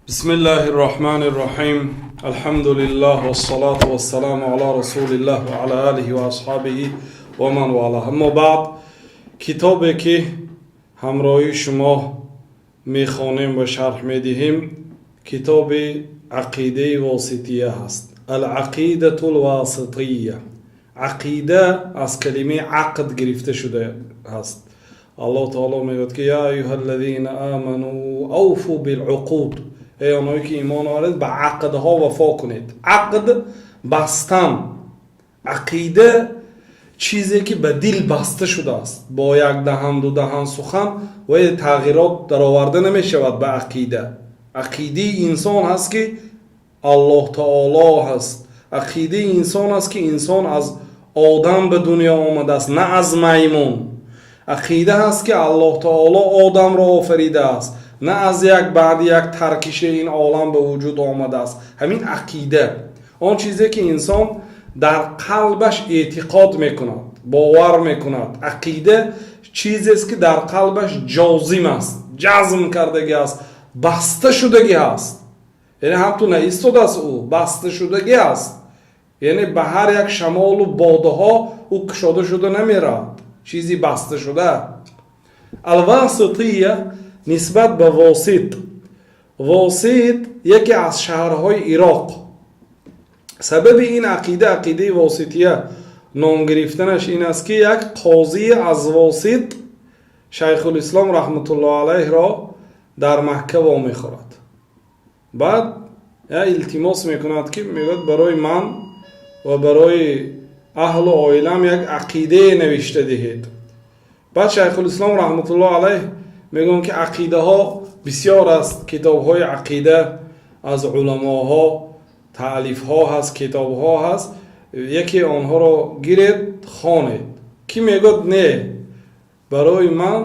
بسم الله الرحمن الرحيم، الحمد لله والصلاة والسلام على رسول الله وعلى آله وأصحابه ومن والاه. أما بعد، китобе ки ҳамроҳи шумо мехонем ва шарҳ медиҳем, китоби Ақидаи Восития ҳаст, العقيدة الواسطية. Ақида аз калимаи ақд гирифта шуда ҳаст. Аллоҳ таоло мегӯяд ки: يا أيها الذين آمنوا أوفوا بالعقود. Эй оное ки имон овардед, ба ақдҳо вафо кунед. Ақд — бастан. Ақида — чизе ки ба дил баста шудааст. Бо як даҳан, ду даҳан сухан ва тағйирот дароварда намешавад ба ақида. Ақидаи инсон ҳаст ки Аллоҳ таоло ҳаст. Ақидаи инсон аст ки инсон аз одам ба дунё омадааст, на аз маймун. Ақида ҳаст ки Аллоҳ таоло одамро офаридааст, на аз як баъди як таркише ин олам ба вуҷуд омадааст. Ҳамин ақида — он чизе ки инсон дар қалбаш эътиқод мекунад, бовар мекунад. Ақида чизест ки дар қалбаш ҷозим аст, ҷазм кардагӣ аст, баста шудагӣ аст. Яъне ҳамту наистодааст, ӯ баста шудагӣ аст, яъне ба ҳар як шамолу бодҳо ӯ кушода шуда намеравад. Чизи баста шуда. Алвасития нисбат ба Восит. Восит яке аз шаҳрҳои Ироқ. Сабаби ин ақида ақидаи Восития ном гирифтанаш ин аст, ки як қозии аз Восит Шайхулислом раҳматуллоҳ алайҳро дар Макка вомехӯрад. Баъд илтимос мекунад, ки мегӯяд: «Барои ман ва барои аҳлу оилам як ақидае навишта диҳед». Баъд Шайхулислом раҳматуллоҳ алайҳ мегӯянд, ки ақидаҳо бисёр аст, китобҳои ақида аз уламоҳо таълифҳо ҳаст, китобҳо ҳаст, яке онҳоро гиред, хонед. Ки мегӯяд: «Не, барои ман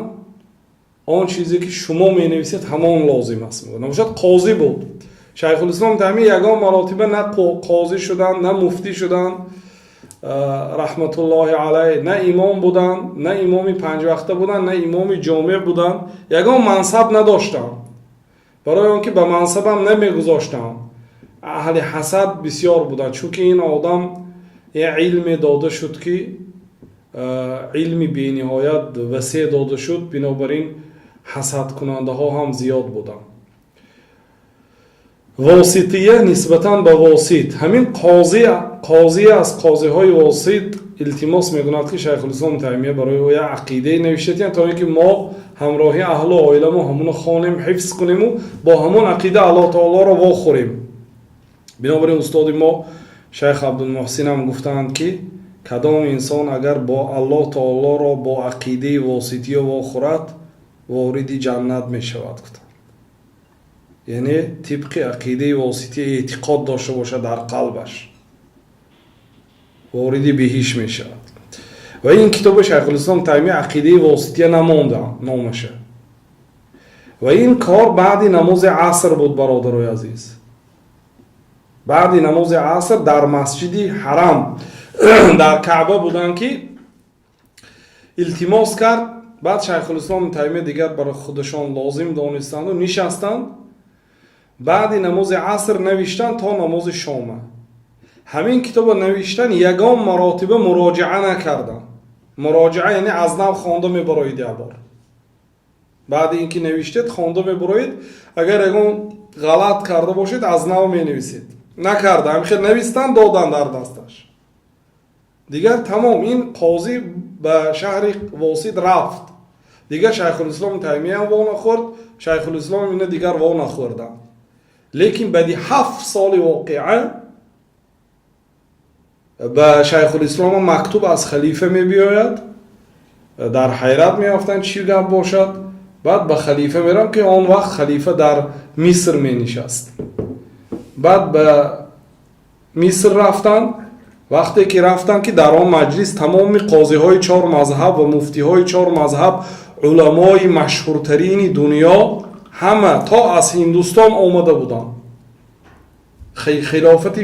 он чизе ки шумо менависед, ҳамон лозим аст». Мегӯяд, қозӣ буд Шайхулислом Таймия, ягон маротиба на қозӣ шуданд, на муфтӣ шуданд раҳматуллоҳи алайҳ, на имом буданд, на имоми панҷвақта буданд, на имоми ҷомеъ буданд. Ягон мансаб надоштанд, барои он ки ба мансабам намегузоштанд, аҳли ҳасад бисёр буданд, чунки ин одам як илме дода шуд, ки илми бениҳоят васеъ дода шуд. Бинобар ин ҳасадкунандаҳо ҳам зиёд буданд. Восития нисбатан ба Восит. Ҳамин қозӣ, қозӣ аз қозиҳои Восит илтимос мекунад, ки Шайхулислом Таймия барои ӯ як ақидае навиштатиян, то ин ки мо ҳамроҳи аҳлу оиламо ҳамоно хонем, ҳифз кунему бо ҳамон ақида Аллоҳ таолоро вохӯрем. Бинобар ин устоди мо шайх Абдулмуҳсинам гуфтаанд, ки кадом инсон агар бо Аллоҳ таолоро бо ақидаи Восития вохӯрад, вориди ҷаннат мешавад, гуфтанд. Яъне тибқи ақидаи Восития эътиқод дошта бошад дар қалбаш, вориди биҳишт мешавад. Ва ин китоби Шайхулислом Таймия Ақидаи Восития намонда номаша. Ва ин кор баъди намози аср буд, бародарои азиз. Баъди намози аср дар масҷиди Ҳарам, дар Каъба буданд, ки илтимос кард. Баъд Шайхулислом Таймия дигар барои худашон лозим донистанду нишастанд, баъди намози аср навиштанд то намози шома. Ҳамин китобро навиштан, ягон маротиба муроҷиа накарданд. Муроҷиа яъне аз нав хонда мебароид. Як бор баъди ин ки навиштед, хонда мебароед, агар ягон ғалат карда бошед, аз нав менависед. Накарда, ҳамин хел навистанд, доданд дар дасташ, дигар тамом. Ин қозӣ ба шаҳри Восит рафт, дигар Шайхулислом Таймиям во нахӯрд, Шайхулислом ина дигар во нахӯрданд. Лекин баъди 7 соли воқеа ба Шайхулислома мактуб аз халифа мебиёяд. Дар ҳайрат меёфтанд, чӣ гап бошад. Баъд ба халифа мерам, ки он вақт халифа дар Миср менишаст. Баъд ба Миср рафтанд. Вақте ки рафтанд, ки дар он маҷлис тамоми қозиҳои чор мазҳаб ва муфтиҳои чор мазҳаб, уламои машҳуртарини дунё ҳама то аз Ҳиндустон омада буданд. Хилофати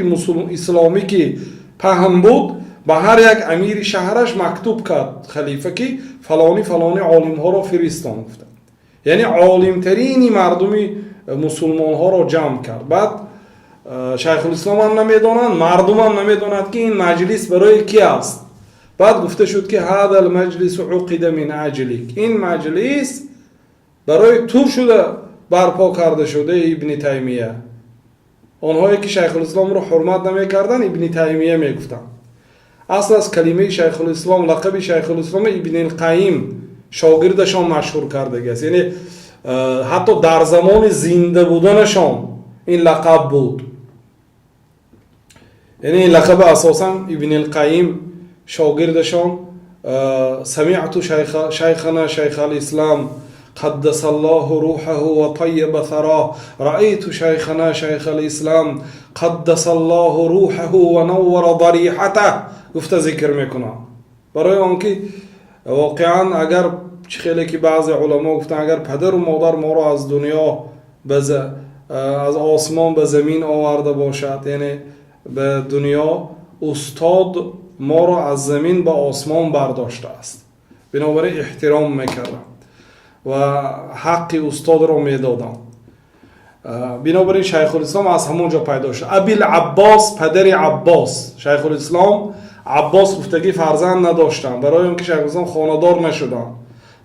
исломӣ ки паҳн буд, ба ҳар як амири шаҳраш мактуб кард халифа, ки фалони фалони олимҳоро фиристон, гуфтанд. Яъне олимтарини мардуми Мусулмонҳоро ҷамъ кард. Баъд Шайхулислом ҳам намедонанд, мардумам намедонад, ки ин маҷлис барои ки аст. Баъд гуфта шуд, ки هذا المجلس عقد من أجلك, ин маҷлис барои ту шуда барпо карда шуда, Ибни Таймия. Онҳое ки Шайхулисломро ҳурмат намекарданд, Ибни Таймия мегуфтанд. Асл аз калимаи Шайхулислом, лақаби Шайхулислом Ибнилқаим шогирдашон машҳур кардагиаст. Яъне ҳатто дар замони зинда буданашон ин лақаб буд. Яъне ин лақаба асосан Ибнилқаим шогирдашон. سمعت شيخنا شيخ الإسلام قدس الله روحه وطيب ثراه، رأيت شيخنا شيخ الإسلام قدس الله روحه ونور ضريحته гуфта зикр мекунам. Барои он ки воқеан агар чӣ хеле ки баъзе уламо гуфтанд, агар падару модар моро аз дунё, аз осмон ба замин оварда бошад, яъне ба дунё, устод моро аз замин ба осмон бардоштааст. Бинобар ин эҳтиром мекардам ва ҳаққи устодро медодам. Бинобар ин Шайхулислом аз ҳамон ҷо пайдо шуд. Абил Аббос, падари Аббос. Шайхулислом Аббос гуфтагӣ фарзанд надоштанд, барои он ки Шайхулислом хонадор нашуданд,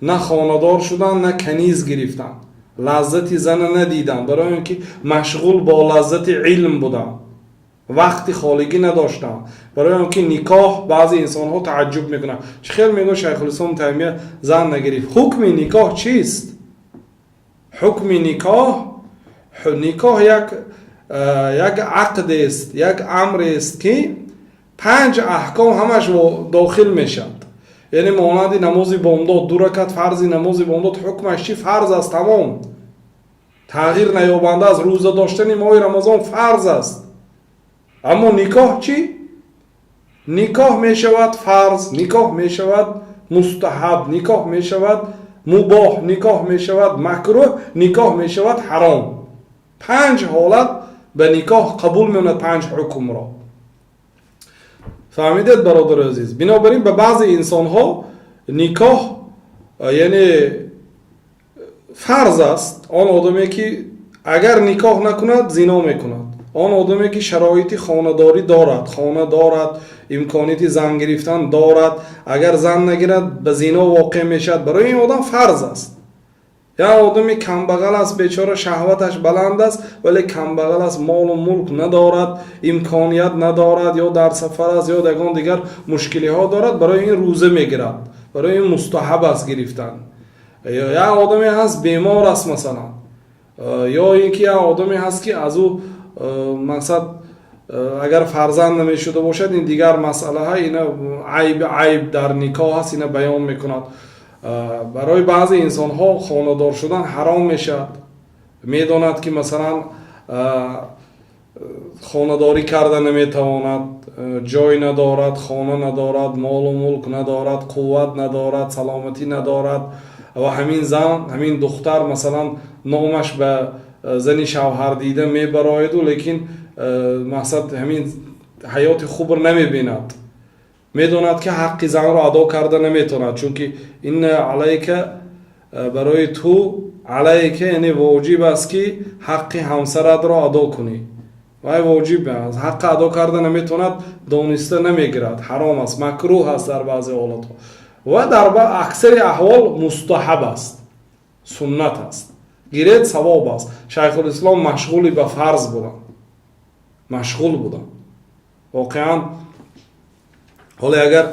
на хонадор шуданд, на каниз гирифтанд, лаззати зана надиданд, барои он ки машғул бо лаззати илм буданд, вақти холигӣ надоштанд. Барои он ки никоҳ, баъзе инсонҳо тааҷҷуб мекунанд, чӣ хел мегӯ Шайхулислом Таймия зан нагирифт? Ҳукми никоҳ чист? Ҳукми никоҳ, никоҳ як ақдест, як амрест, ки панҷ аҳком ҳамаш дохил мешавад. Яъне монанди намози бомдод, ду ракат фарзи намози бомдод ҳукмаш чи? Фарз аст, тамом, тағйир наёбанда аст. Рӯза доштани моҳи Рамазон фарз аст. Аммо никоҳ чӣ? Никоҳ мешавад фарз, никоҳ мешавад мустаҳаб, никоҳ мешавад мубоҳ, никоҳ мешавад макрӯҳ, никоҳ мешавад ҳаром. Панҷ ҳолат ба никоҳ қабул меонад, панҷ ҳукмро. Фаҳмидед, бародари азиз? Бинобар ин ба баъзе инсонҳо никоҳ, яъне, фарз аст. Он одаме ки агар никоҳ накунад, зино мекунад. Он одаме ки шароити хонадорӣ дорад, хона дорад, имконияти зан гирифтан дорад, агар зан нагирад, ба зино воқеъ мешавад, барои ин одам фарз аст. Як одами камбағал аст, бечора, шаҳваташ баланд аст, вале камбағал аст, молу мулк надорад, имконият надорад, ё дар сафар аст, ё ягон дигар мушкилиҳо дорад, барои ин рӯза мегирад, барои ин мустаҳаб аст гирифтан. Як одаме ҳаст, бемор аст, масалан, ё ин ки як одаме ҳаст, ки аз ӯ, мақсад, агар фарзанд намешуда бошад, ин дигар масъалаҳа, ина айб дар никоҳ аст, ина баён мекунад. Барои баъзе инсонҳо хонадор шудан ҳаром мешавад. Медонад, ки масалан хонадорӣ карда наметавонад, ҷой надорад, хона надорад, молу мулк надорад, қувват надорад, саломатӣ надорад ва ҳамин зан, ҳамин духтар, масалан, номаш ба зани шавҳардида мебарояду, лекин, мақсад, ҳамин ҳаёти хубро намебинад. Медонад, ки ҳаққи занро адо карда наметавонад, чунки إن عليك, барои ту, عليك, яъне воҷиб аст, ки ҳаққи ҳамсаратро адо кунӣ. Вай воҷиб аст, ҳаққа адо карда наметавонад, дониста намегирад, ҳаром аст, макрӯҳ аст дар баъзе ҳолатҳо ва дар аксари аҳвол мустаҳаб аст, суннат аст, гиред, савоб аст. Шайхулислом машғули ба фарз буданд, машғул буданд воқеан. Ҳоле агар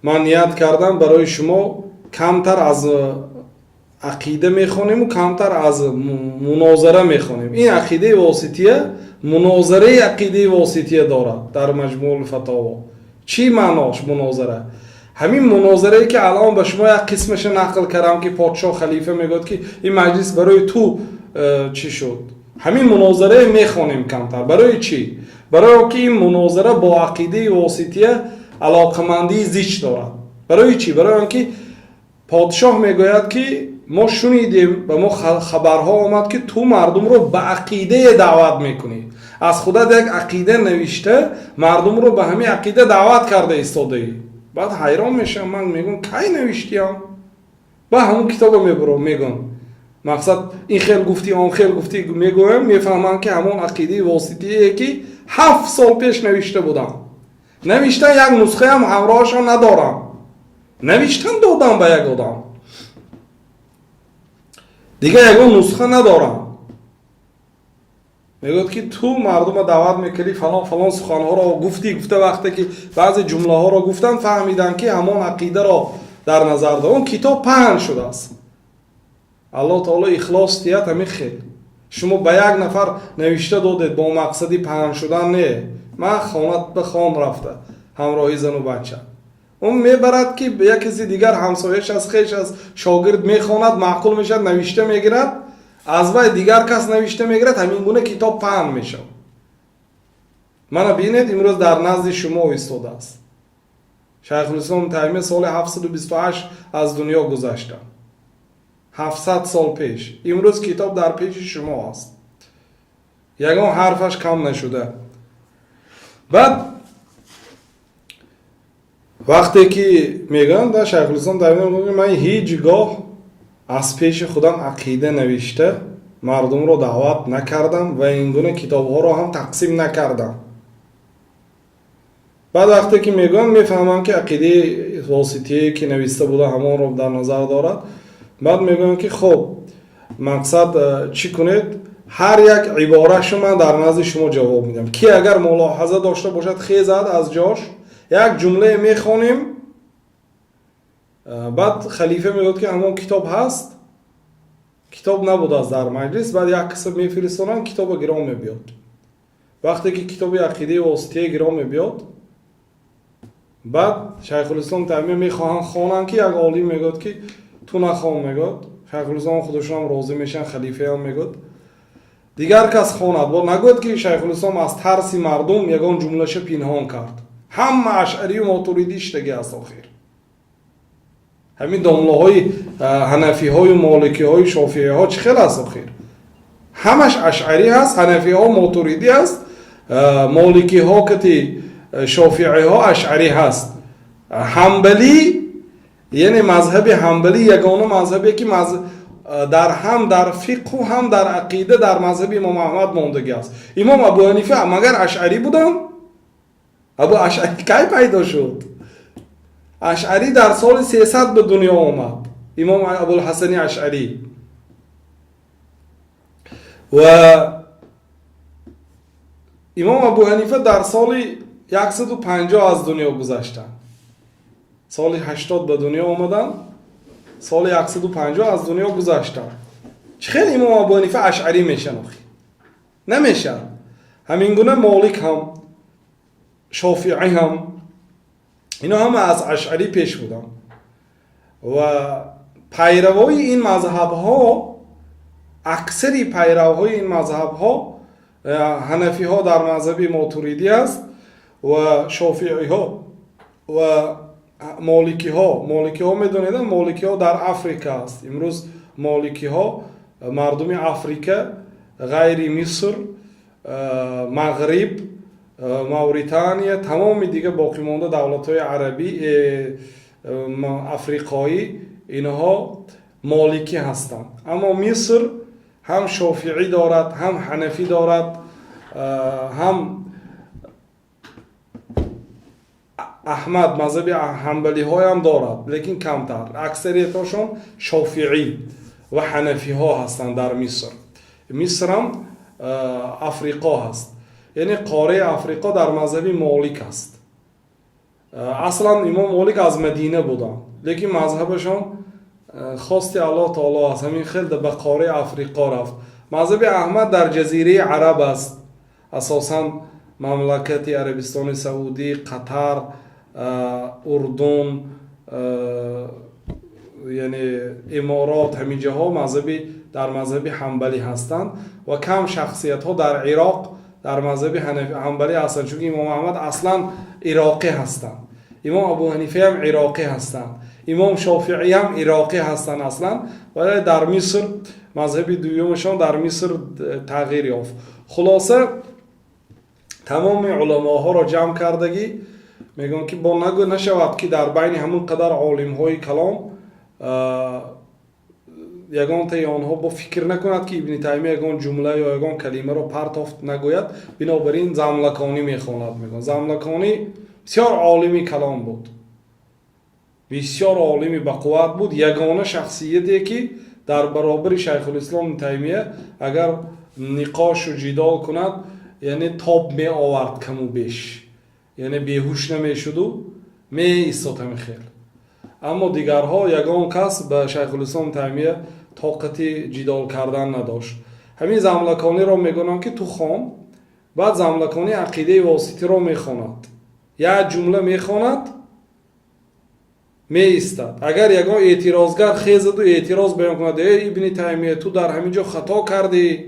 ман ният кардам, барои шумо камтар аз ақида мехонему, камтар аз мунозара мехонем. Ин ақидаи Восития, мунозараи ақидаи Восития дорад дар Маҷмӯъулфатово. Чӣ маънош мунозара? Ҳамин мунозарае ки алон ба шумо як қисмаша нақл кардам, ки подшоҳ, халифа мегӯяд, ки ин маҷлис барои ту чӣ шуд, ҳамин мунозарае мехонем камтар. Барои чӣ? Барои он ки ин мунозара бо ақидаи Восития алоқамандии зич дорад. Барои чӣ? Барои он ки подшоҳ мегӯяд, ки мо шунидем, ба мо хабарҳо омад, ки ту мардумро ба ақидае даъват мекунӣ, аз худат як ақида навишта, мардумро ба ҳамин ақида даъват карда истодаӣ. Баъд ҳайрон мешавам, ман мегӯям: «Кай навиштиям?» Баъд ҳамон китоба мебурам, мегӯям. Мақсад, ин хел гуфтӣ, он хел гуфтӣ мегӯям, мефаҳманд, ки ҳамон ақидаи Воситие, ки 7 сол пеш навишта будам. Навиштан, як нусхаам ҳамроҳашон надорам. Навиштан додам ба як одам, дигар ягон нусха надорам. Мегӯяд, ки ту мардума даъват мекардӣ, фалон фалон суханҳоро гуфтӣ. Гуфта, вақте ки баъзе ҷумлаҳоро гуфтам, фаҳмидам, ки ҳамон ақидаро дар назар дор. Он китоб паҳн шудааст. Аллоҳ таоло ихлос диҳад. Ҳамин хел шумо ба як нафар навишта додед бо мақсади паҳн шудан, не, ман хона ба хон рафта ҳамроҳи зану бача, он мебарад, ки як каси дигар, ҳамсояш аст, хеш аст, шогирд, мехонад, маъқул мешавад, навишта мегирад, аз вай дигар кас навишта мегирад. Ҳамин гуна китоб паҳн мешавад. Мана бинед, имрӯз дар назди шумо истодааст. Шайхулислом Таймия соли 728 аз дунё гузаштанд, 700 сол пеш. Имрӯз китоб дар пеши шумо аст, ягон ҳарфаш кам нашуда. Баъд вақте ки мегӯянд, Шайхулислом Таймия, ман ҳеҷ гоҳ аз пеши худам ақида навишта мардумро даъват накардам ва ин гуна китобҳоро ҳам тақсим накардам. Баъд вақте ки мегӯянд, мефаҳманд, ки ақидаи Воситие, ки нависта буда, ҳамонро дар назар дорад. Баъд мегӯянд, ки хуб, мақсад, чӣ кунед, ҳар як ибораашо ман дар назди шумо ҷавоб медиҳам. Ки агар мулоҳаза дошта бошад, хезад аз ҷош. Як ҷумлае мехонем. Баъд халифа мегӯяд, ки ҳамон китоб ҳаст? Китоб набудааст дар маҷлис. Баъд як каса мефиристонанд, китоба гирон мебиёд. Вақте ки китоби ақидаи Восития гирон мебиёд, баъд Шайхулислом Таймия мехоҳанд хонанд, ки як олим мегӯяд, ки ту нахон. Мегӯяд, Шайхулислом худашонам розӣ мешаванд, халифаам мегӯяд, дигар кас хонад. Бо нагӯяд, ки Шайхулислом аз тарси мардум ягон ҷумлаша пинҳон кард. Ҳама ашъарию мотуридӣ иштаги аст. Охир ҳамин домлаҳои ҳанафиҳою моликиҳою шофииҳо чӣ хел аст? Охир ҳамаш ашъарӣ ҳаст, ҳанафиҳо мотуридӣ аст, моликиҳо кати шофииҳо ашъарӣ ҳаст. Ҳамбалӣ, яъне мазҳаби ҳамбалӣ ягона мазҳабе, ки дар ҳам дар фиқҳу, ҳам дар ақида дар мазҳаби Имом Аҳмад мондагӣ аст. Имом Абу Ҳанифа магар ашъарӣ буданд? Абу ашъарӣ кай пайдо шуд? Ашъарӣ дар соли 300 ба дунё омад, Имом Абулҳасани Ашъарӣ. Ва Имом Абу Ҳанифа дар соли 150 аз дунё гузаштанд. Соли 80 ба дунё омаданд, соли 150 аз дунё гузаштанд. Чӣ хел Имом Абу Ҳанифа ашъарӣ мешан? Охи намешавад. Ҳамин гуна Молик ҳам, Шофиӣ ҳам, ино ҳама аз ашъарӣ пеш буданд ва пайравои ин мазҳабҳо, аксари пайравҳои ин мазҳабҳо, ҳанафиҳо дар мазҳаби мотуридӣ аст ва шофииҳо ва моликиҳо. Моликиҳо медонед, моликиҳо дар Африка аст. Имрӯз моликиҳо мардуми Африка, ғайри Миср, Мағриб, Мавритания, тамоми дига боқимонда давлатҳои арабӣ, африқоӣ, инҳо моликӣ ҳастанд. Аммо Миср ҳам шофиӣ дорад, ҳам ҳанафӣ дорад, ҳам Аҳмад, мазҳаби ҳанбалиҳоям дорад, лекин камтар. Аксариятошон шофиӣ ва ҳанафиҳо ҳастанд дар Миср. Мисрам Африқо ҳаст, яъне қораи Африқо дар мазҳаби Молик аст. Аслан Имом Молик аз Мадина буданд, лекин мазҳабашон, хости Аллоҳ таоло аст, ҳамин хел ба қораи Африқо рафт. Мазҳаби Аҳмад дар Ҷазираи Араб аст, асосан мамлакати Арабистони Саудӣ, Қатар, Урдун, яъне Иморот, ҳамин ҷоҳо мазҳаби дар мазҳаби ҳамбалӣ ҳастанд ва кам шахсиятҳо дар Ироқ дар мазҳаби ҳамбалӣ ҳастанд, чунки Имом Аҳмад аслан ироқӣ ҳастанд, Имом Абу Ҳанифаам ироқӣ ҳастанд, Имом Шофииам ироқӣ ҳастанд аслан, вале дар Миср мазҳаби дуюмашон дар Миср тағйир ёфт. Хулоса, тамоми уламоҳоро ҷамъ кардагӣ мегӯям, ки бо нагӯ нашавад, ки дар байни ҳамон қадар олимҳои калон. Ягонтаи онҳо бо фикр накунад, ки Ибни Таймия ягон ҷумла ё ягон калимаро партофт нагӯяд. Бинобар ин Замлаконӣ мехонад, мегӯяд. Замлаконӣ бисёр олими калом буд, бисёр олими бақувват буд. Ягона шахсияте, ки дар баробари Шайхулислом Таймия агар ниқошу ҷидол кунад, яъне тоб меовард каму беш, яъне беҳуш намешуду меистод ҳами хел. Аммо дигарҳо, ягон кас ба Шайхулислом Таймия тоқати ҷидол кардан надошт. Ҳамин Замлакониро мегӯнам, ки ту хон. Баъд Замлаконӣ Ақидаи Воситиро мехонад, як ҷумла мехонад, меистад. Агар ягон эътирозгар хезаду эътироз баён кунад: «Э, Ибни Таймия, ту дар ҳамин ҷо хато кардӣ,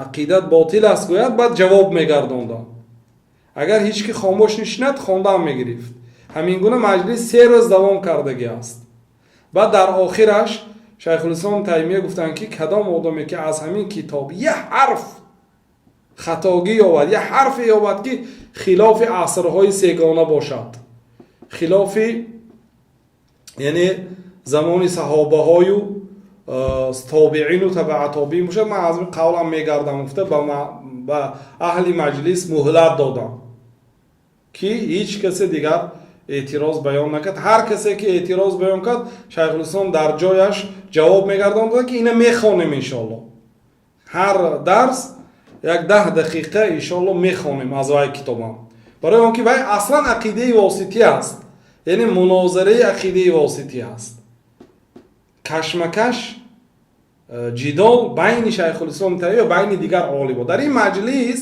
ақидат ботил аст», гӯяд, баъд ҷавоб мегардондам. Агар ҳеҷ ки хомӯш нишинад, хондаам мегирифт. Ҳамин гуна маҷлис 3 рӯз давом кардагӣ аст. Баъд дар охираш Шайхулислом Таймия гуфтанд, ки кадом одаме ки аз ҳамин китоб як ҳарф хатогӣ ёбад, як ҳарфе ёбад, ки хилофи асрҳои сегона бошад, хилофи, яъне, замони саҳобаҳою тобиину табаатобиин бошад, ман аз ин қавлам мегардам, гуфта, ба аҳли маҷлис муҳлат додам, ки ҳеҷ касе дигар эътироз баён накард. Ҳар касе ки эътироз баён кард, Шайхулислом дар ҷояш ҷавоб мегардондад, ки ина мехонем, иншоалло, ҳар дарс як 10 дақиқа, иншоалло, мехонем аз вай китобам, барои он ки вай аслан Ақидаи Воситӣ аст, яъне мунозараи Ақидаи Воситӣ аст, кашмакаш, ҷидол байни Шайхулислом Таймия, байни дигар олимо. Дар ин маҷлис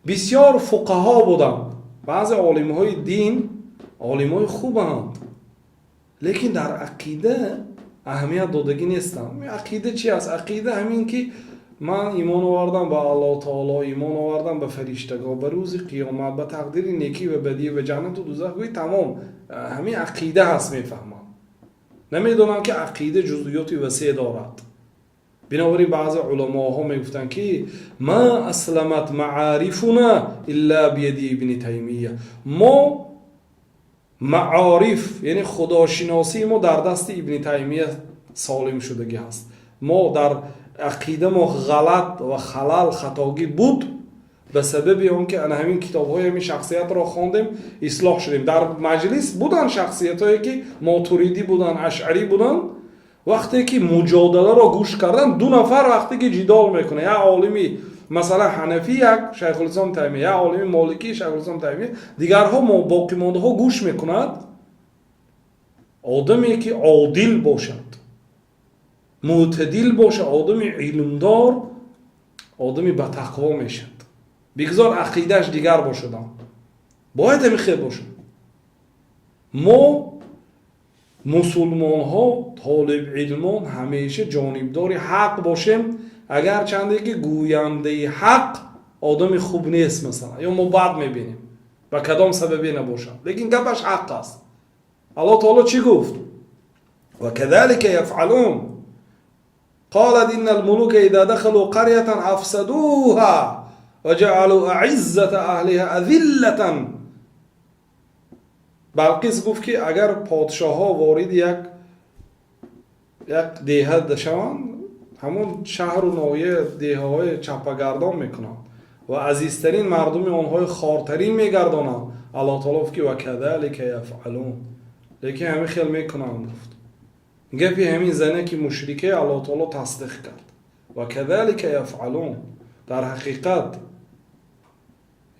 бисёр фуқаҳо буданд, баъзе олимҳои дин, олимҳои хубанд, лекин дар ақида аҳамият додагӣ нестанд. Ақида чи аст? Ақида ҳамин ки ман имон овардам ба Аллоҳ таоло, имон овардам ба фариштагон, ба рӯзи қиёмат, ба тақдири некӣ ва бадӣ, ба ҷаннату дузах, гӯи тамом, ҳамин ақида ҳаст, мефаҳмам. Намедонам, ки ақида ҷузъиёти васеъ дорад. Бинобар ин баъзе уламоҳо мегуфтанд, ки ما أسلمت معارفنا إلا بيد ابن تيمية. Мо маориф, яъне худошиносии мо, дар дасти Ибни Таймия солим шудагӣ ҳаст. Мо дар ақида мо ғалат ва халал, хатогӣ буд, ба сабаби он ки ана ҳамин китобҳои ҳамин шахсиятро хондем, ислоҳ шудем. Дар маҷлис буданд шахсиятҳое, ки мотуридӣ буданд, ашъарӣ буданд. Вақте ки муҷодаларо гӯш кардан, ду нафар вақте ки ҷидол мекунад, як олими, масалан, ҳанафӣ, як Шайхулислом Таймия, як олими моликӣ, Шайхулислом Таймия, дигарҳо, боқимондаҳо гӯш мекунад. Одаме ки одил бошад, мӯътадил бошад, одами илмдор, одами батақво мешавад, бигзор ақидааш дигар бошадам, бояд ҳамин хел бошад. Мо мусулмонҳо, толибилмон, ҳамеша ҷонибдори ҳақ бошем, агарчанде ки гӯяндаи ҳақ одами хуб нест, масалан, ё мо бад мебинем, ба кадом сабабе набошад, лекин гапаш ҳақ аст. Аллоҳ таоло чӣ гуфт? وكذلك يفعلون. قالت إن الملوك إذا دخلوا قرية أفسدوها وجعلوا أعزة أهلها أذلة. Балқис гуфт, ки агар подшоҳҳо вориди як деҳа шаванд, ҳамон шаҳру ноҳия, деҳаҳои чаппагардон мекунанд ва азизтарин мардуми онҳои хортарин мегардонанд. Аллоҳ таоло гуфт, ки وكذلك يفعلون, лекин ҳамин хел мекунанд, гуфт. Гапи ҳамин зане ки мушрике, Аллоҳ таоло тасдиқ кард: وكذلك يفعلون. Дар ҳақиқат,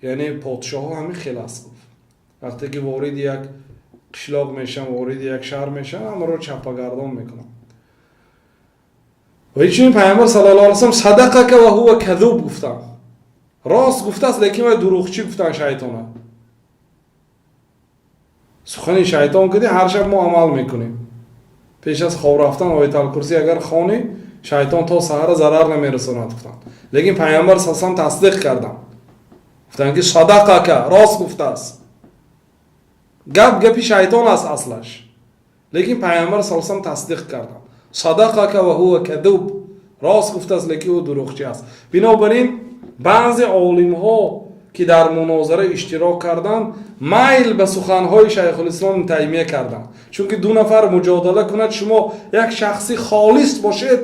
яъне, подшоҳҳо ҳамин хел аст, гуфт. Вақте ки вориди як қишлоқ мешаванд, вориди як шаҳр мешаванд, ҳамаро чаппагардон мекунанд. Ва инчунин Пайғамбар صلى الله عليه وسلم صدقك وهو كذوب гуфтанд, рост гуфтааст, лекин вай дурӯғчӣ, гуфтанд шайтона. Сухани шайтон куди ҳар шаб мо амал мекунем. Пеш аз хоб рафтан Ояталкурсӣ агар хонӣ, шайтон то саҳара зарар намерасонад, гуфтанд. Лекин Пайғамбар с салам тасдиқ карданд, гуфтанд, ки صدقك, рост гуфтааст. Гап гапи шайтон аст аслаш, лекин Пайғамбар с салам тасдиқ карданд: صدقك وهو كذوب, рост гуфтааст, лекин ӯ дурӯғчӣ аст. Бинобар ин баъзе олимҳо Ки дар мунозара иштирок карданд, майл ба суханҳои Шайхулислом Таймия карданд, чунки ду нафар муҷодала кунад, шумо як шахси холис бошед.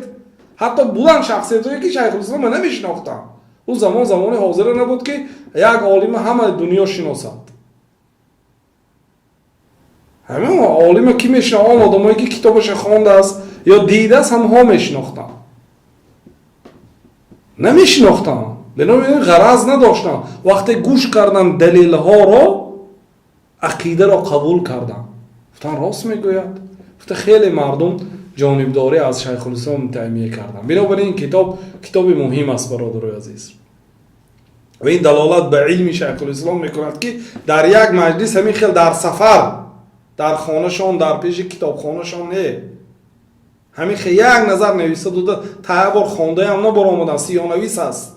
Ҳатто буданд шахсиятое, ки Шайхулисломро намешинохтанд. Ӯ замон замони ҳозира набуд, ки як олима ҳама дунё шиносад. Ҳамин олима ки мешина, он одамое, ки китобаша хондааст ё дидааст, ҳамҳо мешинохтанд. Намешинохтанд, бинобар ин ғараз надоштанд. Вақте гӯш карданд далелҳоро, ақидаро қабул карданд, гуфтанд, рост мегӯяд. Гуфта, хеле мардум ҷонибдорӣ аз Шайхулислом Таймия карданд. Бинобар ин китоб китоби муҳим аст, бародарои азиз, ва ин далолат ба илми Шайхулислом мекунад, ки дар як маҷлис, ҳамин хел дар сафар, дар хонашон, дар пеши китобхонашон не, ҳамин хел як назар нависта дода, та бор хондаям набаромадам, сиёнавис аст.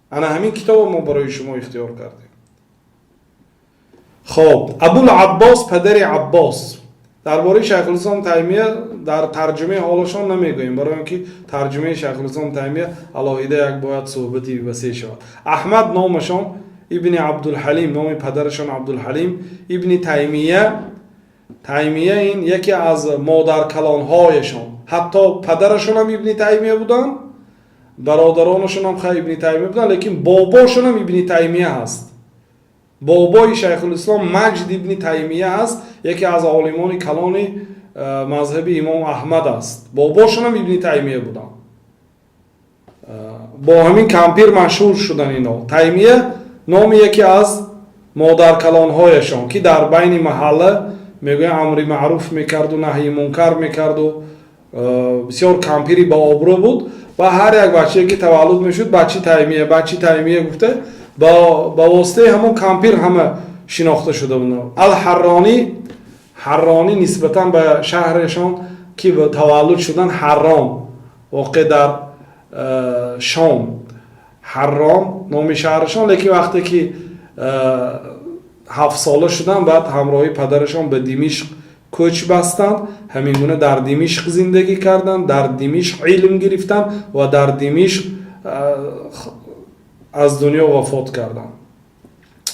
Ана ҳамин китобо мо барои шумо ихтиёр кардем. Хоб, Абул Аббос, падари Аббос. Дар бораи Шайхулислом Таймия дар тарҷумаи ҳолашон намегӯем, барои он ки тарҷумаи Шайхулислом Таймия алоҳида як бояд суҳбати васеъ шавад. Аҳмад номашон, ибни Абдулҳалим, номи падарашон Абдулҳалим ибни Таймия. Таймия ин яке аз модаркалонҳояшон. Ҳатто падарашонам Ибни Таймия буданд, бародаронашонам ха Ибни Таймия буданд, лекин бобошонам Ибни Таймия ҳаст. Бобои Шайхулислом Маҷд ибни Таймия ҳаст, яке аз олимони калони мазҳаби имом Аҳмад аст. Бобошонам Ибни Таймия буданд. Бо ҳамин кампир машҳур шудан ино. Таймия номи яке аз модаркалонҳояшон, ки дар байни маҳалла, мегӯянд, амри маъруф мекарду наҳйи мункар мекарду, бисёр кампири баобрӯ буд ва ҳар як бачае, ки таваллуд мешуд, бачи Таймия, бачи Таймия гуфта, ба воситаи ҳамон кампир ҳама шинохта шуда буданд. Алҳарронӣ, Ҳарронӣ нисбатан ба шаҳрашон, ки таваллуд шудан, Ҳаррон, воқеъ дар Шом. Ҳаррон номи шаҳрашон, лекин вақте ки 7-сола шуданд, баъд ҳамроҳи падарашон ба Димишқ кӯч бастанд. Ҳамин гуна дар Димишқ зиндагӣ карданд, дар Димишқ илм гирифтанд ва дар Димишқ аз дунё вафот карданд.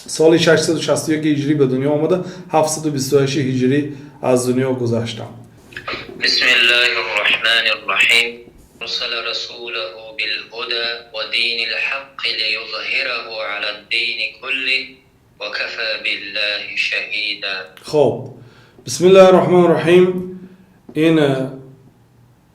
Соли 661 ҳиҷрӣ ба дунё омада, 728 ҳиҷрӣ аз дунё гузаштанд. بسم الله الرحمن الرحيم. أرسل رسوله بالهدى ودين الحق ليظهره على الدين كله وكفى بالله شهيدا. Хоб, бисмиллаҳи раҳмони раҳим. Ин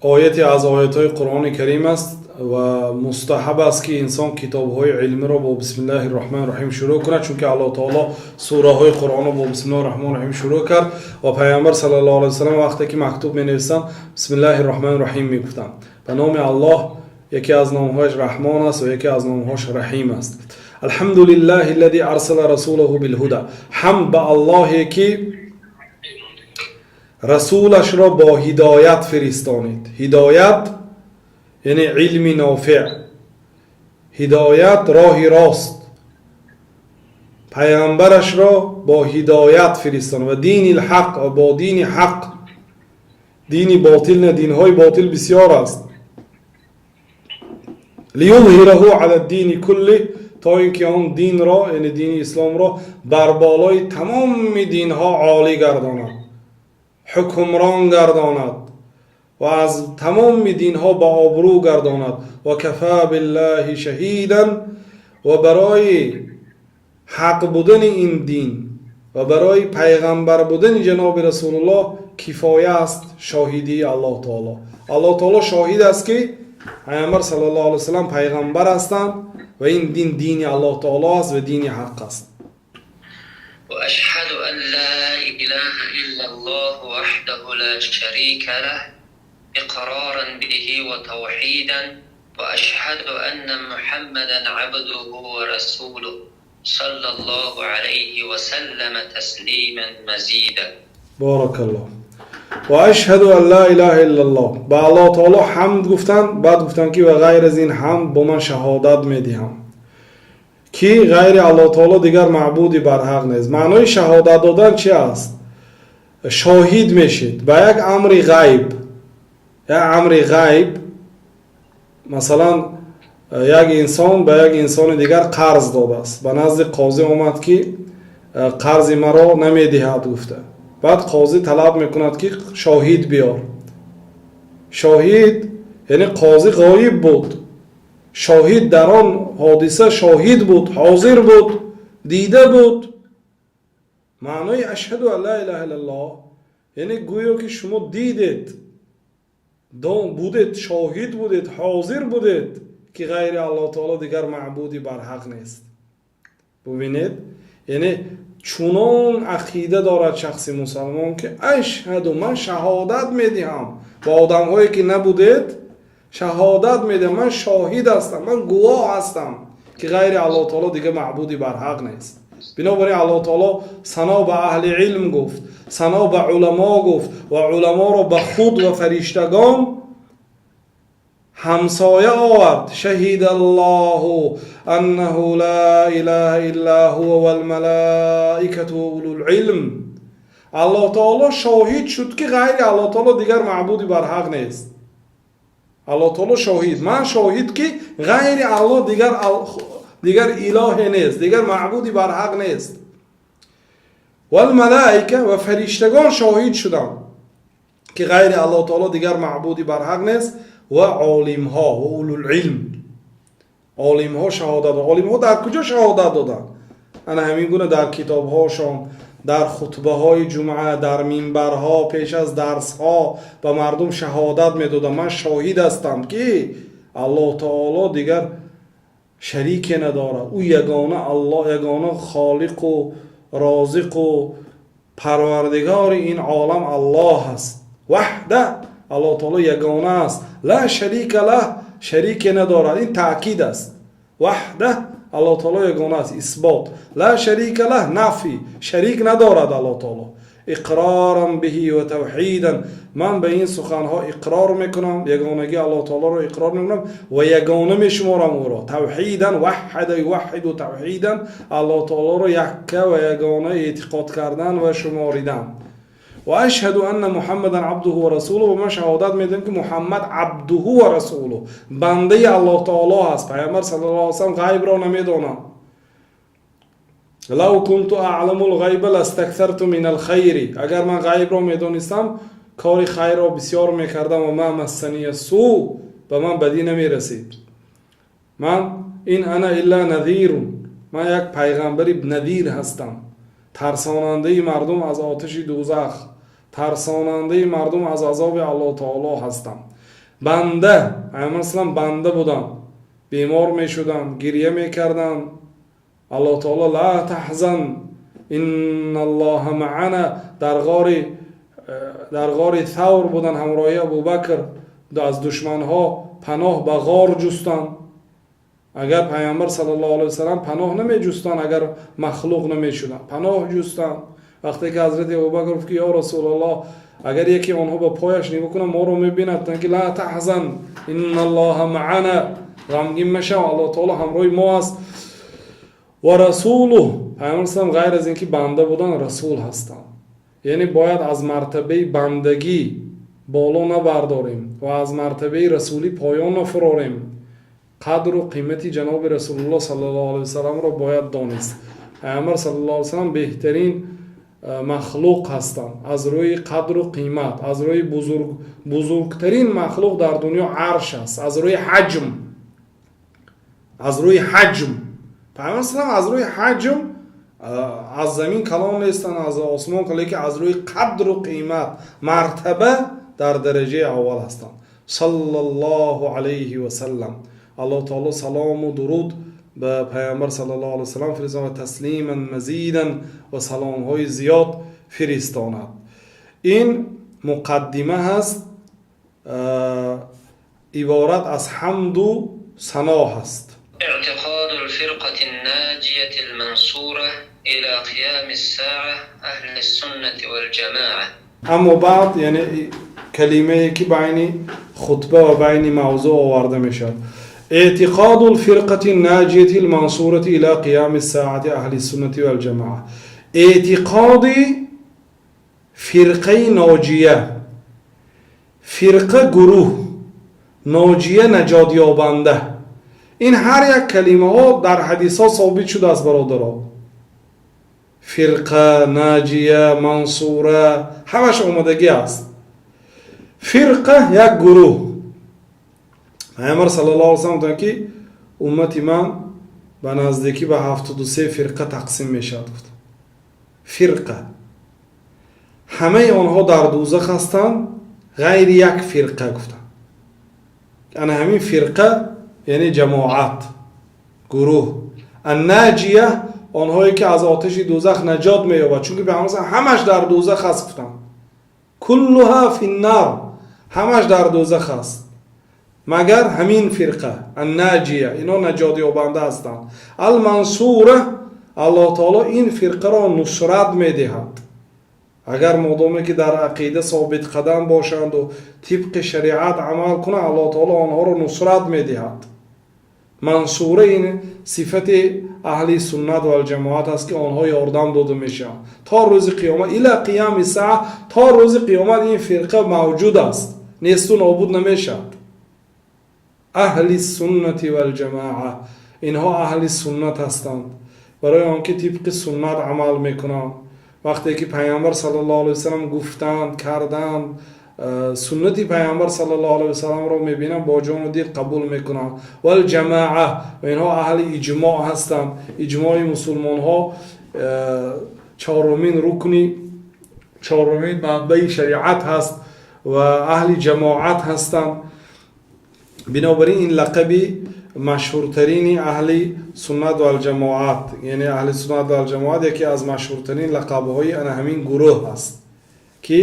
ояте аз оятҳои Қуръони Карим аст ва мустаҳаб аст, ки инсон китобҳои илмиро бо бисмиллаҳи раҳмони раҳим шурӯъ кунад, чунки Аллоҳ таоло сураҳои Қуръонро бо бисмиллаҳи раҳмони раҳим шурӯъ кард ва Пайғамбар саллаллоҳу алайҳи васаллам вақте ки мактуб менависанд, бисмиллаҳи раҳмони раҳим мегуфтанд, ба номи Аллоҳ, яке аз номҳояш Раҳмон аст ва яке аз номҳояш Раҳим аст. الحمد لله الذي أرسل رسوله بالهدى. Ҳамд ба Аллоҳе, ки расулашро бо ҳидоят фиристонид. Ҳидоят яъне илми нофеъ, ҳидоят роҳи рост. Пайғамбарашро бо ҳидоят фиристонид ва دين الحق, ва бо дини ҳақ. Дини ботил не, динҳои ботил бисёр аст. ليظهره على الدين كله, то ин ки он динро, яъне дини исломро, бар болои тамоми динҳо олӣ гардонад, ҳукмрон гардонад ва аз тамоми динҳо ба обрӯ гардонад. وكفى بالله شهيدا. Ва барои ҳақ будани ин дин ва барои пайғамбар будани ҷаноби Расулуллоҳ кифоя аст шоҳидии Аллоҳ таоло. Аллоҳ таоло шоҳид аст, ки Пайғамбар саллаллоҳу алайҳи васаллам пайғамбар ҳастанд ва ин дин дини Аллоҳ таоло аст ва дини ҳақ аст. وأشهد أن لا إله إلا الله وحده لا شريك له إقرارا به وتوحيدا وأشهد أن محمدا عبده ورسوله صلى الله عليه وسلم تسليما مزيدا. بارك الله. وأشهد أن لا إله إلا الله. Ба Аллоҳ таоло ҳамд гуфтанд, баъд гуфтанд, ки ва ғайр аз ин ҳамд бо ман шаҳодат медиҳам, ки ғайри Аллоҳ таоло дигар маъбуди барҳақ нест. Маънои шаҳодат додан чи аст? Шоҳид мешид ба як амри ғайб, як амри ғайб. Масалан, Як инсон ба як инсони дигар қарз додааст, ба назди қозӣ омад, ки қарзи маро намедиҳад гуфта. Баъд қозӣ талаб мекунад, ки шоҳид биёр. Шоҳид, яъне қозӣ ғоиб буд, шоҳид дар он ҳодиса шоҳид буд, ҳозир буд, дида буд. Маънои ашҳаду ан ла илаҳа иллаллоҳ, яъне гӯё ки шумо дидед, будед, шоҳид будед, ҳозир будед, ки ғайри Аллоҳ таоло дигар маъбуди барҳақ нест. Бубинед, яъне чунон ақида дорад шахси мусалмон, ки ашҳаду, ман шаҳодат медиҳам ба одамҳое, ки набудед, шаҳодат медиҳам, ман шоҳид ҳастам, ман гувоҳ ҳастам, ки ғайри Аллоҳ таоло дигар маъбуди барҳақ нест. Бинобар ин Аллоҳ таоло сано ба аҳли илм гуфт, сано ба уламо гуфт ва уламоро ба худ ва фариштагон ҳамсоя овард. شهد الله أنه لا إله إلا هو والملائكة وأولو العلم. Аллоҳ таоло шоҳид шуд, ки ғайри Аллоҳ таоло дигар маъбуди барҳақ нест. Аллоҳ таоло шоҳид, ман шоҳид, ки ғайри Аллоҳ дигар илоҳе нест, дигар маъбуди барҳақ нест. والملائكة, ва фариштагон шоҳид шуданд, ки ғайри Аллоҳ таоло дигар маъбуди барҳақ нест, ва олимҳо, ва أولو العلم, олимҳо шаҳодат. Олимҳо дар куҷо шаҳодат доданд? Ана ҳамин гуна дар китобҳошон, дар хутбаҳои ҷумъа, дар минбарҳо, пеш аз дарсҳо ба мардум шаҳодат медоданд: ман шоҳид ҳастам, ки Аллоҳ таоло дигар шарике надорад, ӯ ягона Аллоҳ, ягона холиқу розиқу парвардигори ин олам Аллоҳ аст. وحده, Аллоҳ таоло ягона аст. لا شريك له, шарике надорад. Ин таъкид аст. وحده, Аллоҳ таоло ягона аст, исбот. لا شريك له, нафй, шарик надорад Аллоҳ таоло. إقرارا به وتوحيدا, ман ба ин суханҳо иқрор мекунам, ягонагии Аллоҳ таолоро иқрор мекунам ва ягона мешуморам ӯро. توحيدا, وحد يوحد توحيدا, Аллоҳ таолоро якка ва ягона эътиқод кардан ва шуморидан. وأشهد أن محمدا عبده ورسوله, ва ман шаҳодат медиҳам, ки Муҳаммад عبده ورسوله, бандаи Аллоҳ таоло ҳаст. Пайғамбар саллаллоҳу алайhi васаллам ғайбро намедонад. لو كنت أعلم الغيب لاستكثرت من الخير, агар ман ғайбро медонистам, кори хайрро бисёр мекардам. وما مسني السوء, ба ман бадӣ намерасид. Ман إن أنا إلا نذير, ман як пайғамбари надир ҳастам, тарсонандаи мардум аз оташи дузах, тарсонандаи мардум аз азоби Аллоҳ таоло ҳастам. Банда, пайғамбар салам банда буданд, бемор мешуданд, гирья мекарданд. Аллоҳ таоло: لا تحزن إن الله معنا. Дар ғори Савр буданд ҳамроҳи Абубакр, аз душманҳо паноҳ ба ғор ҷустанд. Агар Пайғамбар саллаллоҳу алайҳи васалам паноҳ намеҷустанд, агар махлуқ намешуданд, паноҳ ҷустанд. Вақте ки ҳазрати Абубакр гуфт, ки ё Расулаллоҳ, агар яке онҳо ба пояш нигоҳ кунад, моро мебинад, ки لا تحزن إن الله معنا, ғамгин машав, Аллоҳ таоло ҳамроҳи мо аст. ورسوله, Пайғамбар салам ғайр аз ин ки банда буданд, расул ҳастанд. Яъне бояд аз мартабаи бандагӣ боло набардорем ва аз мартабаи расулӣ поён нафурорем. Қадру қимати ҷаноби Расулуллоҳ саллаллоҳу алайҳи васаламро бояд донист. Пайғамбар саллаллоҳу алайҳи васалам беҳтарин махлуқ ҳастанд аз рӯи қадру қимат, аз рӯи бузург. Бузургтарин махлуқ дар дунё арш аст аз рӯи ҳаҷм. Пайғамбар салам аз рӯи ҳаҷм аз замин калон нестанд, аз осмон, лекин аз рӯи қадру қимат, мартаба дар дараҷаи аввал ҳастанд, صلى الله عليه وسلم. Аллоҳ таоло салому дуруд ба Пайғамбар саллаллоҳу алайҳи васаллам фиристонад ва تسليما مزيدا, ва саломҳои зиёд фиристонад. Ин муқаддима ҳаст, иборат аз ҳамду сано ҳаст. اعتقاد الفرقة الناجية المنصورة إلى قيام الساعة أهل السنة والجماعة. أما بعد, яъне калимае, ки байни хутба ва байни мавзӯъ оварда мешавад. اعتقاد الفرقة الناجية المنصورة إلى قيام الساعة أهل السنة والجماعة, эътиқоди фирқаи ноҷия. Фирқа гурӯҳ, ноҷия наҷотёбанда. Ин ҳар як калимаҳо дар ҳадисҳо собит шудааст, бародаро. Фирқа, наҷия, мансура ҳамаш омадагӣ аст. Фирқа як гурӯҳ. Пайғамбар саллаллоҳу алайҳи васаллам гуфтанд, ки уммати ман ба наздикӣ ба 73 фирқа тақсим мешавад, гуфт. Фирқа ҳамаи онҳо дар дӯзах ҳастанд, ғайри як фирқа, гуфтанд. Ана ҳамин фирқа, яъне ҷамоат, гурӯҳ, аннаҷия, онҳое ки аз оташи дӯзах наҷот меёбад, чунки пайғамбар ҳамаш дар дӯзах аст гуфтанд. Куллуҳа финнар, ҳамаш дар дӯзах аст, магар ҳамин фирқа аннаҷия, ино наҷотёбанда ҳастанд. Алмансура, Аллоҳ таоло ин фирқаро нусрат медиҳад, агар модоме ки дар ақида собитқадам бошанду тибқи шариат амал кунанд, Аллоҳ таоло онҳоро нусрат медиҳад. Мансура ин сифати аҳли суннат валҷамоат аст, ки онҳо ёрдам дода мешаванд то рӯзи қиёмат, ила қиями саа, то рӯзи қиёмат ин фирқа мавҷуд аст, несту нобуд намешавад. Аҳли суннати валҷамоа, инҳо аҳли суннат ҳастанд, барои он ки тибқи суннат амал мекунанд. Вақте ки Пайғамбар саллаллоҳу алайҳи васаллам гуфтанд, карданд, суннати Пайғамбар саллаллоҳу алайҳи васалламро мебинанд, бо ҷону дил қабул мекунанд. Валҷамоа, ва инҳо аҳли иҷмоъ ҳастанд. Иҷмои мусулмонҳо чорумин рукни, чорумин манбаи шариат ҳаст ва аҳли ҷамоат ҳастанд. Бинобар ин ин лақаби машҳуртарини аҳли суннат валҷамоат, яъне аҳли суннат валҷамоат яке аз машҳуртарин лақабҳои ана ҳамин гурӯҳ аст, ки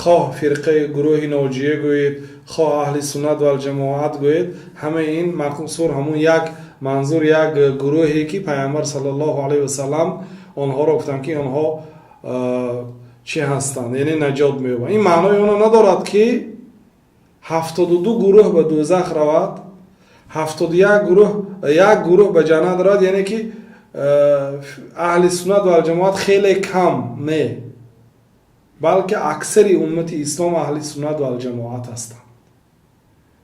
хоҳ фирқаи гурӯҳи ноҷия гӯед, хоҳ аҳли суннат валҷамоат гӯед, ҳамаи ин мақсур ҳамун як манзур, як гурӯҳе ки Пайғамбар саллаллоҳу алайҳи васаллам онҳоро гуфтанд, ки онҳо чӣ ҳастанд, яъне наҷот меёбанд. Ин маънои онро надорад, ки 72 гурӯҳ ба дӯзах равад, 71 гурӯҳ, як гурӯҳ ба ҷаннат равад, яъне ки аҳли суннат валҷамоат хеле кам не, балки аксари уммати ислом аҳли суннат валҷамоат ҳастанд.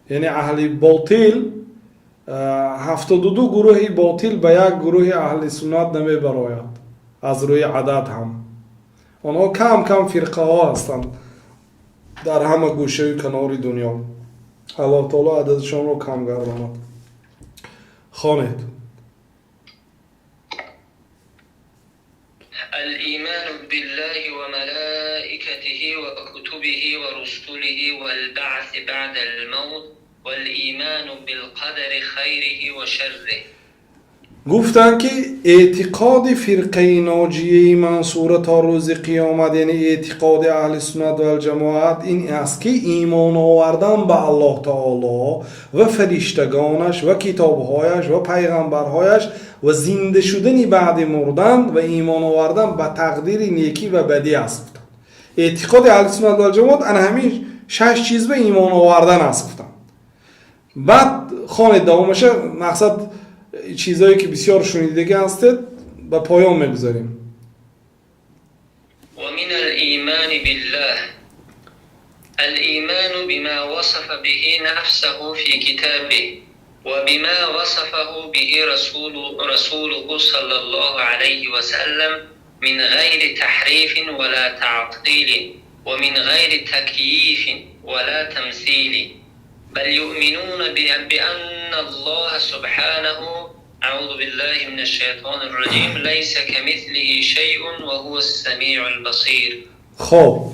Яъне аҳли ботил, 72 гурӯҳи ботил ба як гурӯҳи аҳли суннат намебарояд. Аз рӯи адад ҳам онҳо кам кам фирқаҳо ҳастанд дар ҳама гӯшаю канори дунё. Аллоҳ таоло ададашонро кам гардонад. Хонед. الإيمان بالله وملائكته وكتبه ورسله والبعث بعد الموت والإيمان بالقدر خيره وشره. Гуфтанд, ки эътиқоди фирқаи ноҷияи мансура то рӯзи қиёмат, яъне эътиқоди аҳли суннат валҷамоат ин аст, ки имон овардан ба Аллоҳ таоло ва фариштагонаш ва китобҳояш ва пайғамбарҳояш ва зинда шудани баъди мурдан ва имон овардан ба тақдири некӣ ва бадӣ аст, гуфтанд. Эътиқоди аҳли суннат валҷамоат ана ҳамин шаш чиз ба имон овардан аст, гуфтанд. Баъд хонед давомаша. Мақсад, чизое ки бисёр шунидагӣ ҳастед, ба поён мегузарем. ومن الإيمان بالله الإيمان بما وصف به نفسه في كتابه وبما وصفه به رسوله صلى الله عليه وسلم من غير تحريف ولا تعطيل ومن غير تكييف ولا تمثيل، بل يؤمنون بأن الله سبحانه، أعوذ بالله من الشيطان الرجيم، ليس كمثله شيء وهو السميع البصير. Хоб,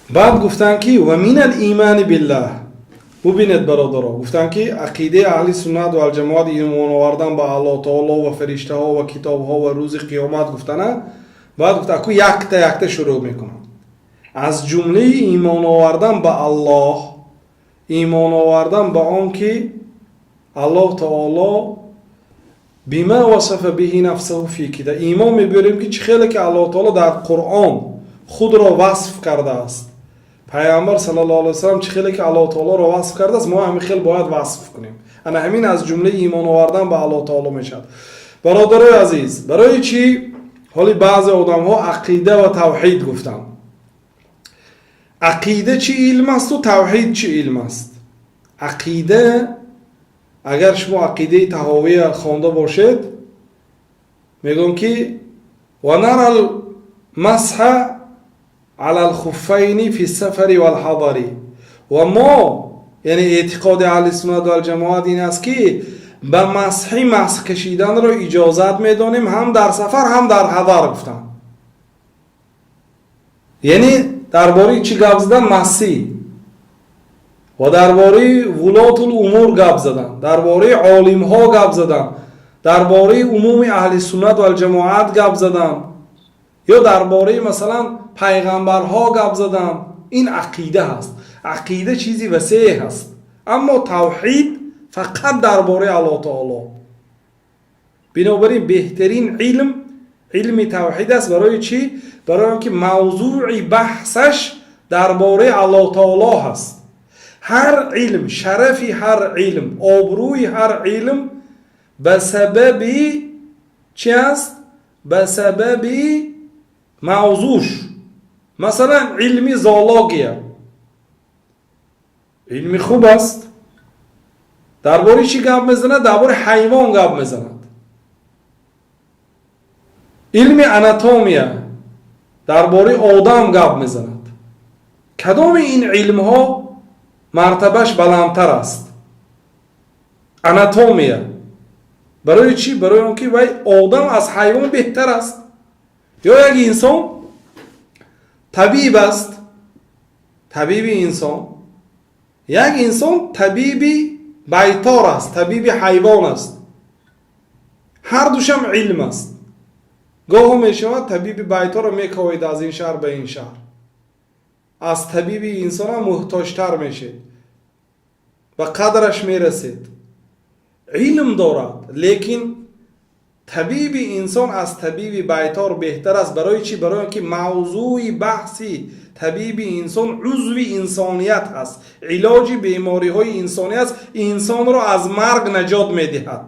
баъд гуфтанд, ки ومن الإيمان بالله. Бубинед, бародаро, гуфтанд, ки ақидаи аҳли суннат валҷамоат имон овардан ба Аллоҳ таоло ва фариштаҳо ва китобҳо ва рӯзи қиёмат гуфтана. Баъд гуфта, аку якта якта шурӯъ мекунам. Аз ҷумлаи имон овардан ба Аллоҳ имон овардан ба он ки Аллоҳ таоло بما وصف به نفسه في كتابه, имон мебиёрем, ки чӣ хеле ки Аллоҳ таоло дар Қуръон худро васф кардааст, Пайғамбар саллаллоҳу алайҳи васаллам чӣ хеле ки Аллоҳ таолоро васф кардааст, мо ҳамин хел бояд васф кунем. Ана ҳамин аз ҷумлаи имон овардан ба Аллоҳ таоло мешавад. Бародарои азиз, барои чӣ ҳоли баъзе одамҳо ақида ва тавҳид гуфтанд? Ақида чӣ илм асту тавҳид чӣ илм аст? Ақида Агар шумо Ақидаи Таҳовия хонда бошед, мегӯям, ки ونرى المسح على الخفين في السفر والحضر. Ва мо, яъне эътиқоди аҳли суннат валҷамоат ин аст, ки ба масҳи масҳ кашиданро иҷозат медонем ҳам дар сафар, ҳам дар ҳадар, гуфтанд. Яъне дар бораи чӣ гап задан? Масӣ ва дар бораи вулотул умур гап задан, дар бораи олимҳо гап задан, дар бораи умуми аҳли суннат валҷамоат гап задан ё дар бораи, масалан, пайғамбарҳо гап задан. Ин ақида ҳаст. Ақида чизи васеъ ҳаст, аммо тавҳид фақат дар бораи Аллоҳ таоло. Бинобар ин беҳтарин илм илми тавҳид аст. Барои чӣ? Барои он ки мавзӯи баҳсаш дар бораи Аллоҳ таоло ҳаст. Ҳар илм, шарафи ҳар илм, обрӯи ҳар илм ба сабаби чӣ аст? Ба сабаби мавзӯш. Масалан, илми зоология илми хуб аст. Дар бораи чӣ гап мезанад? Дар бораи ҳайвон гап мезанад. Илми анатомия дар бораи одам гап мезанад. Кадоми ин илмҳо мартабаш баландтар аст? Анатомия. Барои чӣ? Барои он ки вай одам аз ҳайвон беҳтар аст. Ё як инсон табиб аст, табиби инсон, як инсон табиби байтор аст, табиби ҳайвон аст. Ҳар душам илм аст. Гоҳо мешавад, табиби байторро мековед аз ин шаҳр ба ин шаҳр, аз табиби инсонам муҳтоҷтар мешед, ба қадраш мерасед, илм дорад, лекин табиби инсон аз табиби байтор беҳтар аст. Барои чӣ? Барои он ки мавзӯи баҳси табиби инсон узви инсоният ҳаст, илоҷи бемориҳои инсонӣ аст, инсонро аз марг наҷот медиҳад.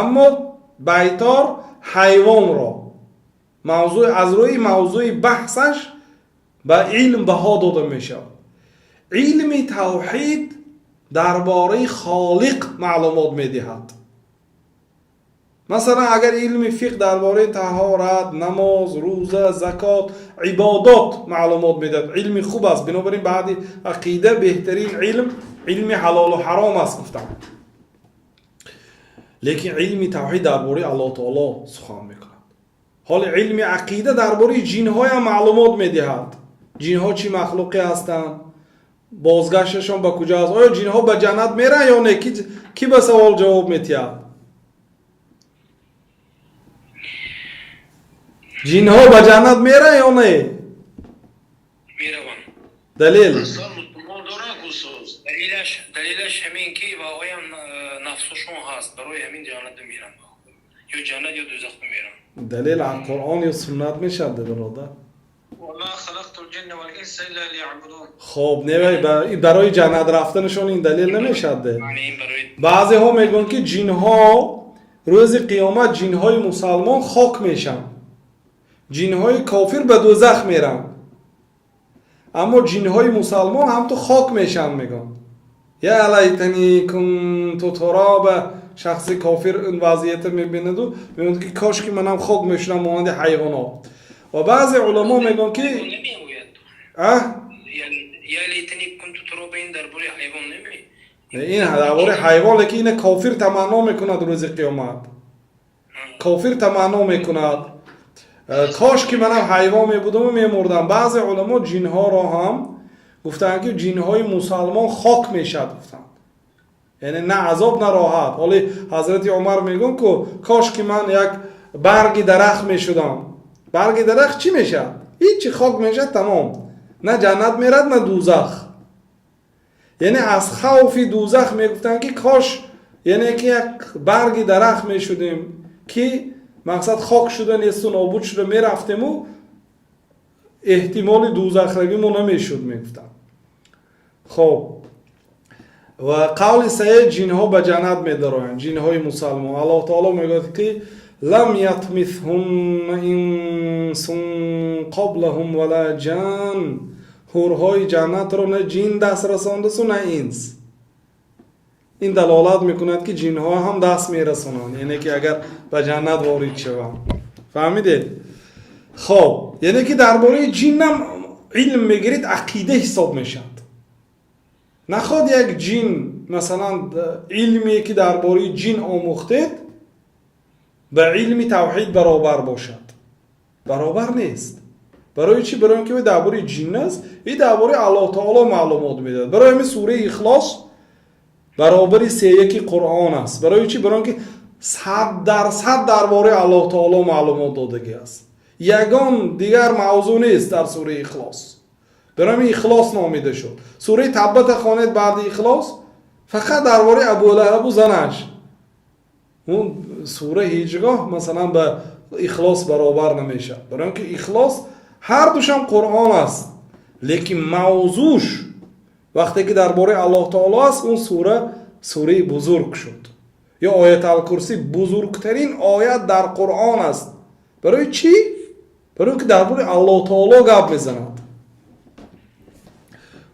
Аммо байтор ҳайвонро мавзӯи, аз рӯи мавзӯи баҳсаш ба илм баҳо дода мешавад. Илми тавҳид дар бораи Холиқ маълумот медиҳад. Масалан, агар илми фиқҳ дар бораи таҳорат, намоз, рӯза, закот, ибодот маълумот медиҳад, илми хуб аст. Бинобар ин баъди ақида беҳтарин илм илми ҳалолу ҳаром аст, гуфтам. Лекин илми тавҳид дар бораи Аллоҳ таоло сухан мекунад. Ҳоли илми ақида дар бораи ҷинҳоям маълумот медиҳад. Ҷинҳо чӣ махлуқе ҳастанд, бозгашташон ба куҷо аст, оё ҷинҳо ба ҷаннат мераванд ё не? Ки ба савол ҷавоб метиҳад? Ҷинҳо ба ҷаннат мераванд ё не? Мераванд. Далел? Далелаш ҳамин ки ваоям нафсушон ҳаст, барои ҳамин ҷаннат мераванд, ё ҷаннат, ё дӯзах мераванд. Далел аз Қуръон ё суннат мешавад, бародар. Хоб, не, барои ҷаннат рафтанашон ин далел намешавад. Баъзеҳо мегӯянд, ки ҷинҳо рӯзи қиёмат, ҷинҳои мусалмон хок мешаванд, ҷинҳои кофир ба дӯзах мераванд, аммо ҷинҳои мусалмон ҳамту хок мешаванд. Мегӯянд: يا ليتني كنت ترابا. Шахси кофир ин вазъията мебинаду мегӯяд, ки кош ки манам хок мешудам монанди ҳайвонот. Ва баъзе уламо мегӯянд, ки يا ليتني كنت ترابا ин дар бораи ҳайвон наме? Ин дар бораи ҳайвон, лекин ина кофир таманно мекунад. Рӯзи қиёмат кофир таманно мекунад: кош ки манам ҳайвон мебудаму мемурдам. Баъзе уламо ҷинҳоро ҳам гуфтанд, ки ҷинҳои мусалмон хок мешавад, гуфтанд, яъне на азоб, на роҳат. Ҳоли ҳазрати Умар мегӯянд, ку кош ки ман як барги дарахт мешудам. Барги дарахт чӣ мешавад? Ҳичи, хок мешавад, тамом. На ҷаннат мерад, на дӯзах. Яъне аз хавфи дӯзах мегуфтанд, ки кош, яъне ки як барги дарахт мешудем, ки мақсад хок шуда, несту нобуд шуда мерафтему, эҳтимоли дӯзахравимо намешуд, мегуфтанд. Хоб, ва қавли саҳеҳ, ҷинҳо ба ҷаннат медароянд, ҷинҳои мусалмон. Аллоҳ таоло мегӯяд, ки لم يطمثهن إنس قبلهم ولا جان. Ҳурҳои ҷаннатро на ҷин даст расондасу, на инс. Ин далолат мекунад, ки ҷинҳо ҳам даст мерасонанд, яъне ки агар ба ҷаннат ворид шаванд. Фаҳмидед? Хоб, яъне ки дар бораи ҷиннам илм мегиред, ақида ҳисоб мешавад. Наход як ҷин, масалан, илме ки дар бораи ҷин омӯхтед, ба илми тавҳид баробар бошад. Баробар нест. Барои чӣ? Барои он ки дар бораи ҷин аст и дар бораи Аллоҳ таоло маълумот медиҳад. Барои ҳамин сураи Ихлос баробари сеяки Қуръон аст. Барои чӣ? Барои он ки 100% дар бораи Аллоҳ таоло маълумот додагӣ аст. Ягон дигар мавзӯъ нест дар сураи Ихлос. Барои ҳамин Ихлос номида шуд. Сураи Таббата хонед баъди Ихлос, фақат дар бораи Абулаҳабу занаш. Он сура ҳеҷ гоҳ, масалан, ба Ихлос баробар намешавад, барои он ки Ихлос ҳар душам Қуръон аст, лекин мавзӯш вақте ки дар бораи Аллоҳ таоло аст, он сура сураи бузург шуд. Ё Ояталкурсӣ бузургтарин оят дар Қуръон аст. Барои чӣ? Барои он ки дар бораи Аллоҳ таоло гап мезанад.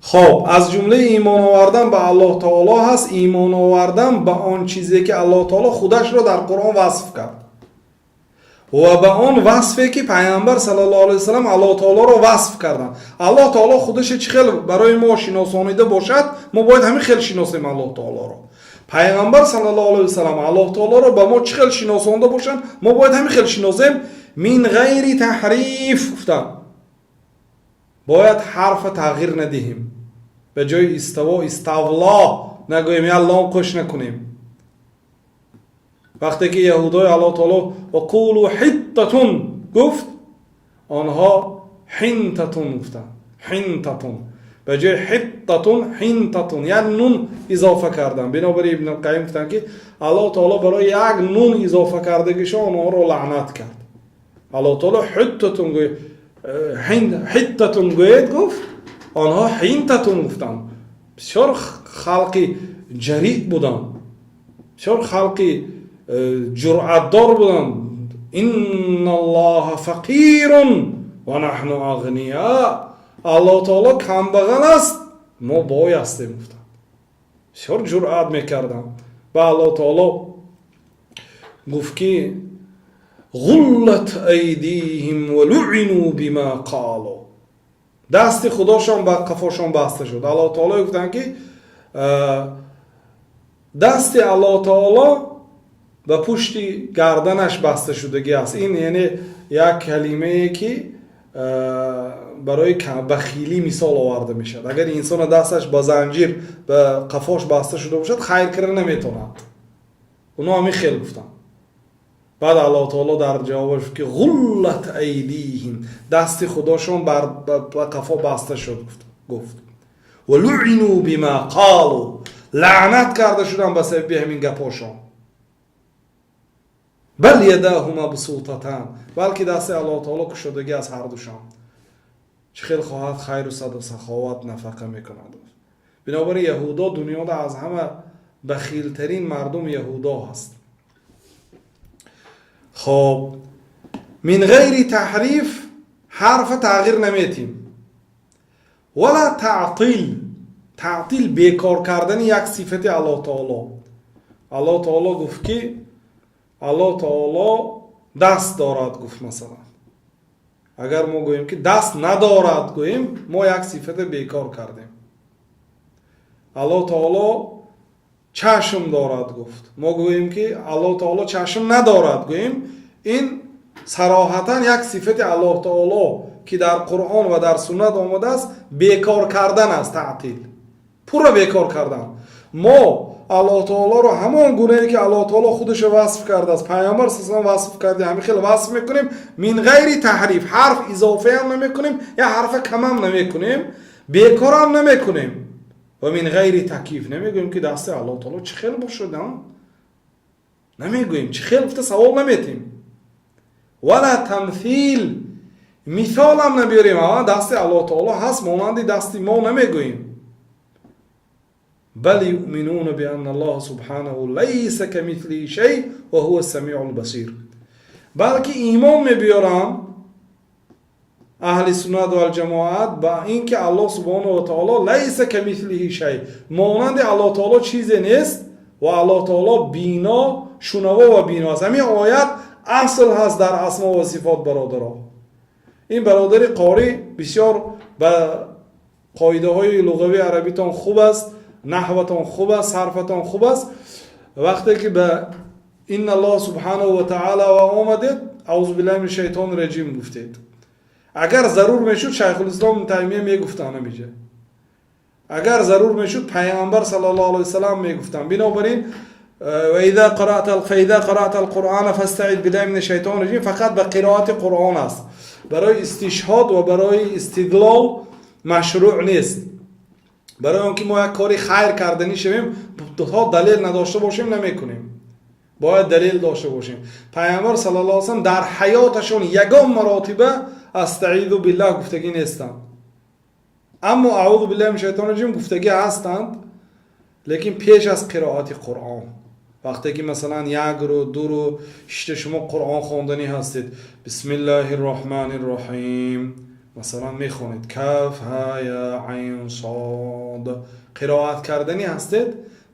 Хоб, аз ҷумлаи имон овардан ба Аллоҳ таоло ҳаст имон овардан ба он чизе, ки Аллоҳ таоло худашро дар Қуръон васф кард ва ба он васфе, ки Пайғамбар саллаллоҳу алайҳи васаллам Аллоҳ таолоро васф карданд. Аллоҳ таоло худаша чӣ хел барои мо шиносонида бошад, мо бояд ҳамин хел шиносем Аллоҳ таолоро. Пайғамбар саллаллоҳу алайҳи васаллам Аллоҳ таолоро ба мо чӣ хел шиносонда бошанд, мо бояд ҳамин хел шиносем. Мин ғайри таҳриф гуфтам, бояд ҳарфа тағйир надиҳем. Ба ҷои иставо иставло нагӯем, я лом қӯш накунем. Вақте ки яҳудои Аллоҳ таоло وقولوا حطة гуфт, онҳо حنطة гуфтанд. حنطة, ба ҷои حطة حنطة, як нун изофа карданд. Бинобар Ибн Қайим гуфтанд, ки Аллоҳ таоло барои як нун изофа кардагишо онҳоро лаънат кард. Аллоҳ таоло حطة حطة гӯед гуфт, онҳо حنطة гуфтанд. Бисёр халқи ҷарӣ буданд, бисёр халқи ҷуръатдор буданд. إن الله فقير ونحن أغنياء. Аллоҳ таоло камбағал аст, мо бой ҳастем, гуфтанд. Бисёр ҷуръат мекарданд. Ба Аллоҳ таоло гуфт, ки غلت أيديهم ولعنوا بما قالوا. Дасти худошон ба қафошон баста шуд. Аллоҳ таоло гуфтанд, ки дасти Аллоҳ таоло ба пушти гарданаш баста шудагӣ аст. Ин яъне як калимае, ки барои бахилӣ мисол оварда мешавад. Агар инсона дасташ ба занҷир ба қафош баста шуда бошад, хайр карда наметавонад. Оно ҳамин хел гуфтанд. Баъд Аллоҳ таоло дар ҷавобаш гуфт, ки غلت أيديهم, дасти худошон ба қафо баста шуд, гуфт. ولعنوا بما قالوا, лаънат карда шуданд ба сабаби ҳамин гапошон. بل يداه مبسوطتان, балки дасти Аллоҳ таоло кушодагӣ аз ҳардушон, чӣ хел хоҳад хайру саду саховат нафақа мекунад. Бинобар ин яҳудо дунёда аз ҳама бахилтарин мардум яҳудо ҳаст. Хоб, من غير تحريف, ҳарфа тағйир наметим. ولا تعطيل. Таътил, бекор кардани як сифати Аллоҳ таоло. Аллоҳ таоло гуфт, ки Аллоҳ таоло даст дорад, гуфт. Масалан, агар мо гӯем, ки даст надорад, гӯем, мо як сифата бекор кардем. Аллоҳ таоло чашм дорад, гуфт, мо гӯем, ки Аллоҳ таоло чашм надорад, гӯем, ин сароҳатан як сифати Аллоҳ таоло, ки дар Қуръон ва дар суннат омадааст, бекор кардан аст. Таътил, пурра бекор кардан. Мо Аллоҳ таолоро ҳамон гунае, ки Аллоҳ таоло худашо васф кардааст, Пайғамбар с васф карда, ҳамин хел васф мекунем. من غير تحريف, ҳарф изофаам намекунем, я ҳарфа камам намекунем, бекорам намекунем. Ва من غير تكييف, намегӯем, ки дасти Аллоҳ таоло чӣ хел бошад, намегӯем, чӣ хел гуфта савол наметем. ولا تمثيل, мисолам набиёрем. Дасти Аллоҳ таоло ҳаст, монанди дасти мо, намегӯем. بل يؤمنون بأن الله سبحانه ليس كمثله شيء وهو السميع البصير. Балки имон мебиёрам аҳли суннат валҷамоат ба ин ки Аллоҳ субҳонаҳу ва таоло ليس كمثله شيء, монанди Аллоҳ таоло чизе нест. Ва Аллоҳ таоло бино, шунаво ва бино аст. Ҳамин оят асл ҳаст дар асмо ва сифот, бародаро. Ин бародари қорӣ бисёр ба қоидаҳои луғавии арабитон хуб аст, наҳватон хуб аст, сарфатон хуб аст. Вақте ки ба инна Аллоҳ субҳанаҳу ва таъала ва омадед, аузу биллаҳи мин шайтони раҷим гуфтед. Агар зарур мешуд, Шайхулислом ибн Таймия мегуфтанд ҳамиҷа. Агар зарур мешуд, Пайғамбар саллаллоҳу алайҳи васаллам мегуфтанд. Бинобар ин ва иза қараъта, фаиза қараъта алқуръана фастаъид биллаҳи мин шайтони раҷим фақат ба қироати Қуръон аст. Барои истишҳод ва барои истидлол машрӯъ нест. Барои он ки мо як кори хайр карданӣ шавем, то далел надошта бошем, намекунем. Бояд далел дошта бошем. Пайғамбар саллаллоҳу алайҳи васаллам дар ҳаёташон ягон маротиба астаъизу биллаҳ гуфтагӣ нестанд. Аммо аузу биллаҳи мин шайтони раҷим гуфтагӣ ҳастанд, лекин пеш аз қироати Қуръон. Вақте ки масалан як рӯ, ду рӯ шишта шумо Қуръон хонданӣ ҳастед, бисмиллаҳи рраҳмани рраҳим масалан мехонед, каф ҳа я айн сод қироат карданӣ ҳастед,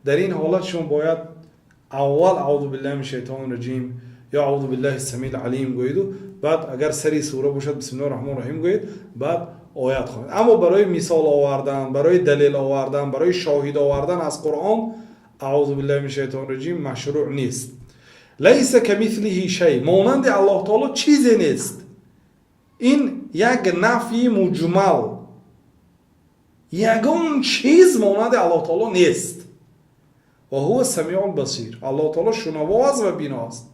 дар ин ҳолат шумо бояд аввал аузу биллаҳи мин шайтони раҷим ё аузу биллаҳи самиил алим гӯеду, баъд агар сари сура бошад, бисмиллаҳи раҳмони раҳим гӯед, баъд оят хонед. Аммо барои мисол овардан, барои далел овардан, барои шоҳид овардан аз Қуръон аузу биллаҳи мин шайтони раҷим машрӯъ нест. Лайса камислиҳи шай, монанди Аллоҳ таоло чизе нест. Ин як нафи муҷмал, ягон чиз монанди Аллоҳ таоло нест. Ва ҳува самиул басир, Аллоҳ таоло шунаво аст ва бино аст.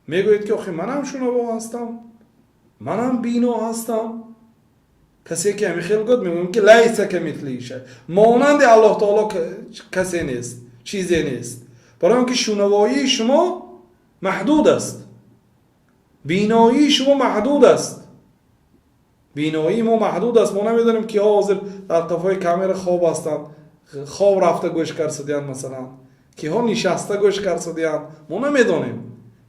Мегӯед ки охи манам шунаво ҳастам, манам бино ҳастам. Касе ки ҳамин хел гуфт, мегӯем ки лайса камислиҳи шай, монанди Аллоҳ таоло касе нест, чизе нест. Барои он ки шунавоии шумо маҳдуд аст, биноии шумо маҳдуд аст, биноии мо маҳдуд аст. Мо намедонем киҳо ҳозир дар қафои камера хоб ҳастанд, хоб рафта гӯш карсадиянд, масалан киҳо нишаста гӯш карсадиянд, мо намедонем,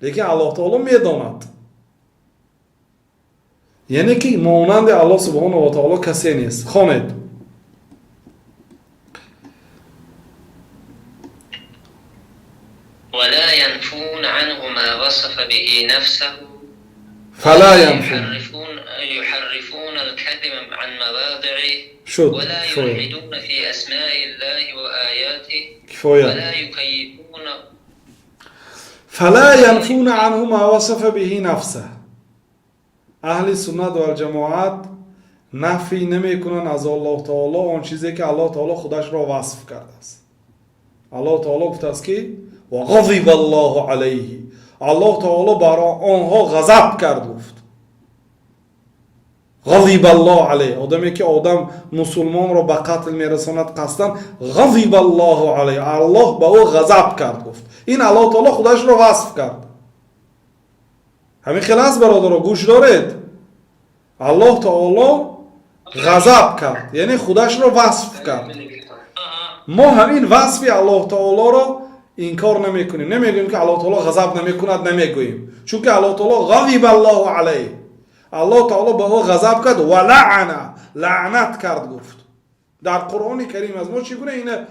лекин Аллоҳ таоло медонад. Яъне ки монанди Аллоҳ субҳонаҳу ва таоло касе нест. Хонед. ولا ينفون عنه ما وصف به نفسه فلا ينفون يحرفون الكلم عن مواضعه شد ولا كفاية. يلحدون في أسماء الله وآياته كفاية. ولا يكيفون فلا ينفون عنه ما وصف به نفسه. Аҳли суннат валҷамоат нафӣ намекунанд аз Аллоҳ таоло он чизе ки Аллоҳ таоло худашро васф кардааст. Аллоҳ таоло гуфтааст ки ва ғазиба Аллоҳу алайҳи, Аллоҳ таоло бар онҳо ғазаб кард, гуфт ғазиба Аллоҳ алайҳ. Одаме ки одам мусулмонро ба қатл мерасонад қасдан, ғазиба Аллоҳу алайҳ, Аллоҳ ба ӯ ғазаб кард, гуфт. Ин Аллоҳ таоло худашро васф кард. Ҳамин хел аст, бародаро, гӯш доред. Аллоҳ таоло ғазаб кард, яъне худашро васф кард. Мо ҳамин васфи Аллоҳ таолоро инкор намекунем, намегӯем ки Аллоҳ таоло ғазаб намекунад, намегӯем, чунки Аллоҳ таоло ғазиба Аллоҳу алайҳ, Аллоҳ таоло ба ӯ ғазаб кард, ва лаъана, лаънат кард, гуфт. Дар Қуръони Карим аст. Мо чӣ гуна ина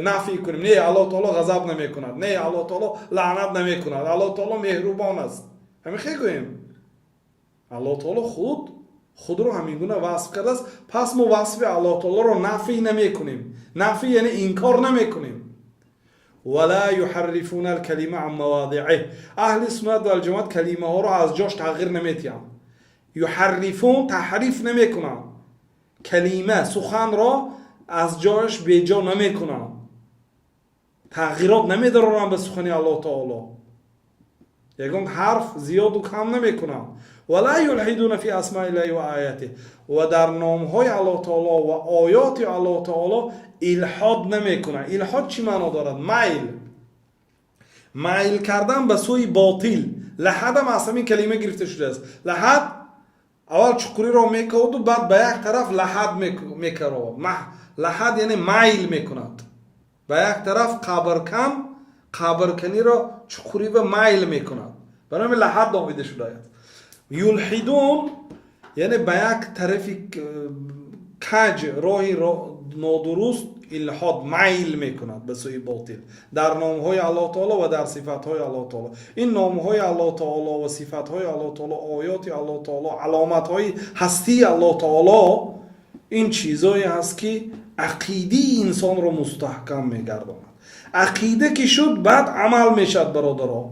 нафӣ кунем? Не, Аллоҳ таоло ғазаб намекунад, не, Аллоҳ таоло лаънат намекунад, Аллоҳ таоло меҳрубон аст, ҳамин хел гӯем? Аллоҳ таоло худ худро ҳамин гуна васф кардааст. Пас мо васфи Аллоҳ таолоро нафӣ намекунем. Нафӣ яъне инкор намекунем. Вала юҳаррифуна алкалима ан мавадиъиҳ, аҳли суннат валҷамоат калимаҳоро аз ҷош тағйир наметиҳанд. Юҳаррифун, таҳриф намекунанд, калима, суханро аз ҷояш беҷо намекунанд, тағйирот намедароранд ба сухани Аллоҳ таоло, ягон ҳарф зиёду кам намекунанд. Вала юлҳидуна фи асмаи ва оятиҳ, ва дар номҳои Аллоҳ таоло ва оёти Аллоҳ таоло илҳод намекунанд. Илҳод чӣ маъно дорад? Майл, майл кардан ба сӯи ботил. Лаҳадам аз ҳамин калима гирифта шудааст. Лаҳад аввал чуқуриро мековаду, баъд ба як тараф лаҳад мекаровад. Лаҳад яъне майл мекунад ба як тараф, қабркан, қабрканиро чуқурӣ ба майл мекунад, барои ҳамин лаҳад номида шудааст. Юлҳидун яъне ба як тарафи каҷ, роҳи нодуруст Илҳод майл мекунад ба сӯи ботил дар номҳои Аллоҳ таоло ва дар сифатҳои Аллоҳ таоло. Ин номҳои Аллоҳ таоло ва сифатҳои Аллоҳ таоло, оёти Аллоҳ таоло, аломатҳои ҳастии Аллоҳ таоло, ин чизое ҳаст, ки ақидаи инсонро мустаҳкам мегардонад. Ақида ки шуд, баъд амал мешавад. Бародаро,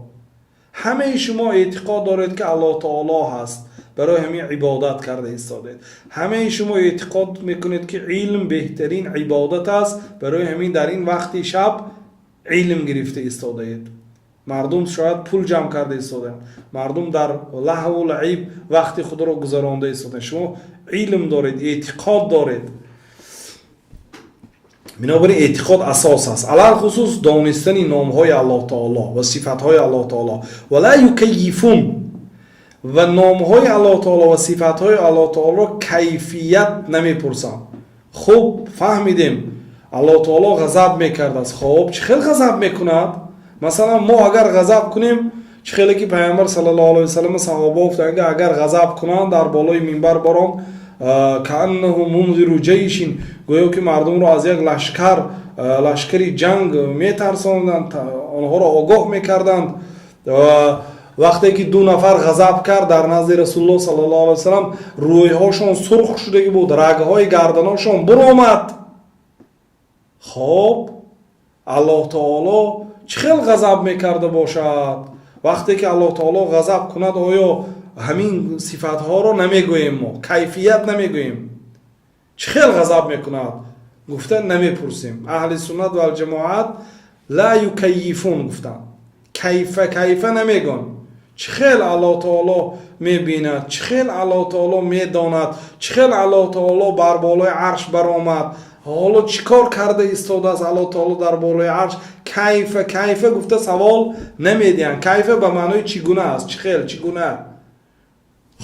ҳамаи шумо эътиқод доред, ки Аллоҳ таоло ҳаст, барои ҳамин ибодат карда истодед. Ҳамаи шумо эътиқод мекунед, ки илм беҳтарин ибодат аст, барои ҳамин дар ин вақти шаб илм гирифта истодаед. Мардум шояд пул ҷамъ карда истодаанд, мардум дар лаҳву лаиб вақти худро гузаронда истодаанд, шумо илм доред, эътиқод доред. Бинобар ин эътиқод асос аст, алалхусус донистани номҳои Аллоҳ таоло ва сифатҳои Аллоҳ таоло. Ва ла юкайифун, ва номҳои Аллоҳ таоло ва сифатҳои Аллоҳ таолоро кайфият намепурсанд. Хуб, фаҳмидем, Аллоҳ таоло ғазаб мекардааст. Хоб, чӣ хел ғазаб мекунад? Масалан, мо агар ғазаб кунем, чӣ хеле ки Пайғамбар саллаллоҳу алайҳи васаллам саҳоба гуфтанд, ки агар ғазаб кунанд, дар болои минбар баром, кааннаҳу мунзиру ҷайшин, гӯё ки мардумро аз як лашкар, лашкари ҷанг метарсонданд, онҳоро огоҳ мекарданд. Вақте ки ду нафар ғазаб кард дар назди Расулуллоҳ саллаллоҳу алайҳи васаллам, рӯйҳошон сурх шудагӣ буд, рагҳои гарданошон буромад. Хоб, Аллоҳ таоло чӣ хел ғазаб мекарда бошад? Вақте ки Аллоҳ таоло ғазаб кунад, оё ҳамин сифатҳоро намегӯем? Мо кайфият намегӯем, чӣ хел ғазаб мекунад гуфта намепурсем. Аҳли суннат валҷамоат ла юкайифун гуфтанд, кайфа кайфа намегӯн. Чӣ хел Аллоҳ таоло мебинад, чӣ хел Аллоҳ таоло медонад, чӣ хел Аллоҳ таоло бар болои арш баромад, ҳоло чӣ кор карда истодааст Аллоҳ таоло дар болои арш, кайфа кайфа гуфта савол намедиҳанд. Кайфа ба маънои чӣ гуна аст, чӣ хел, чӣ гуна.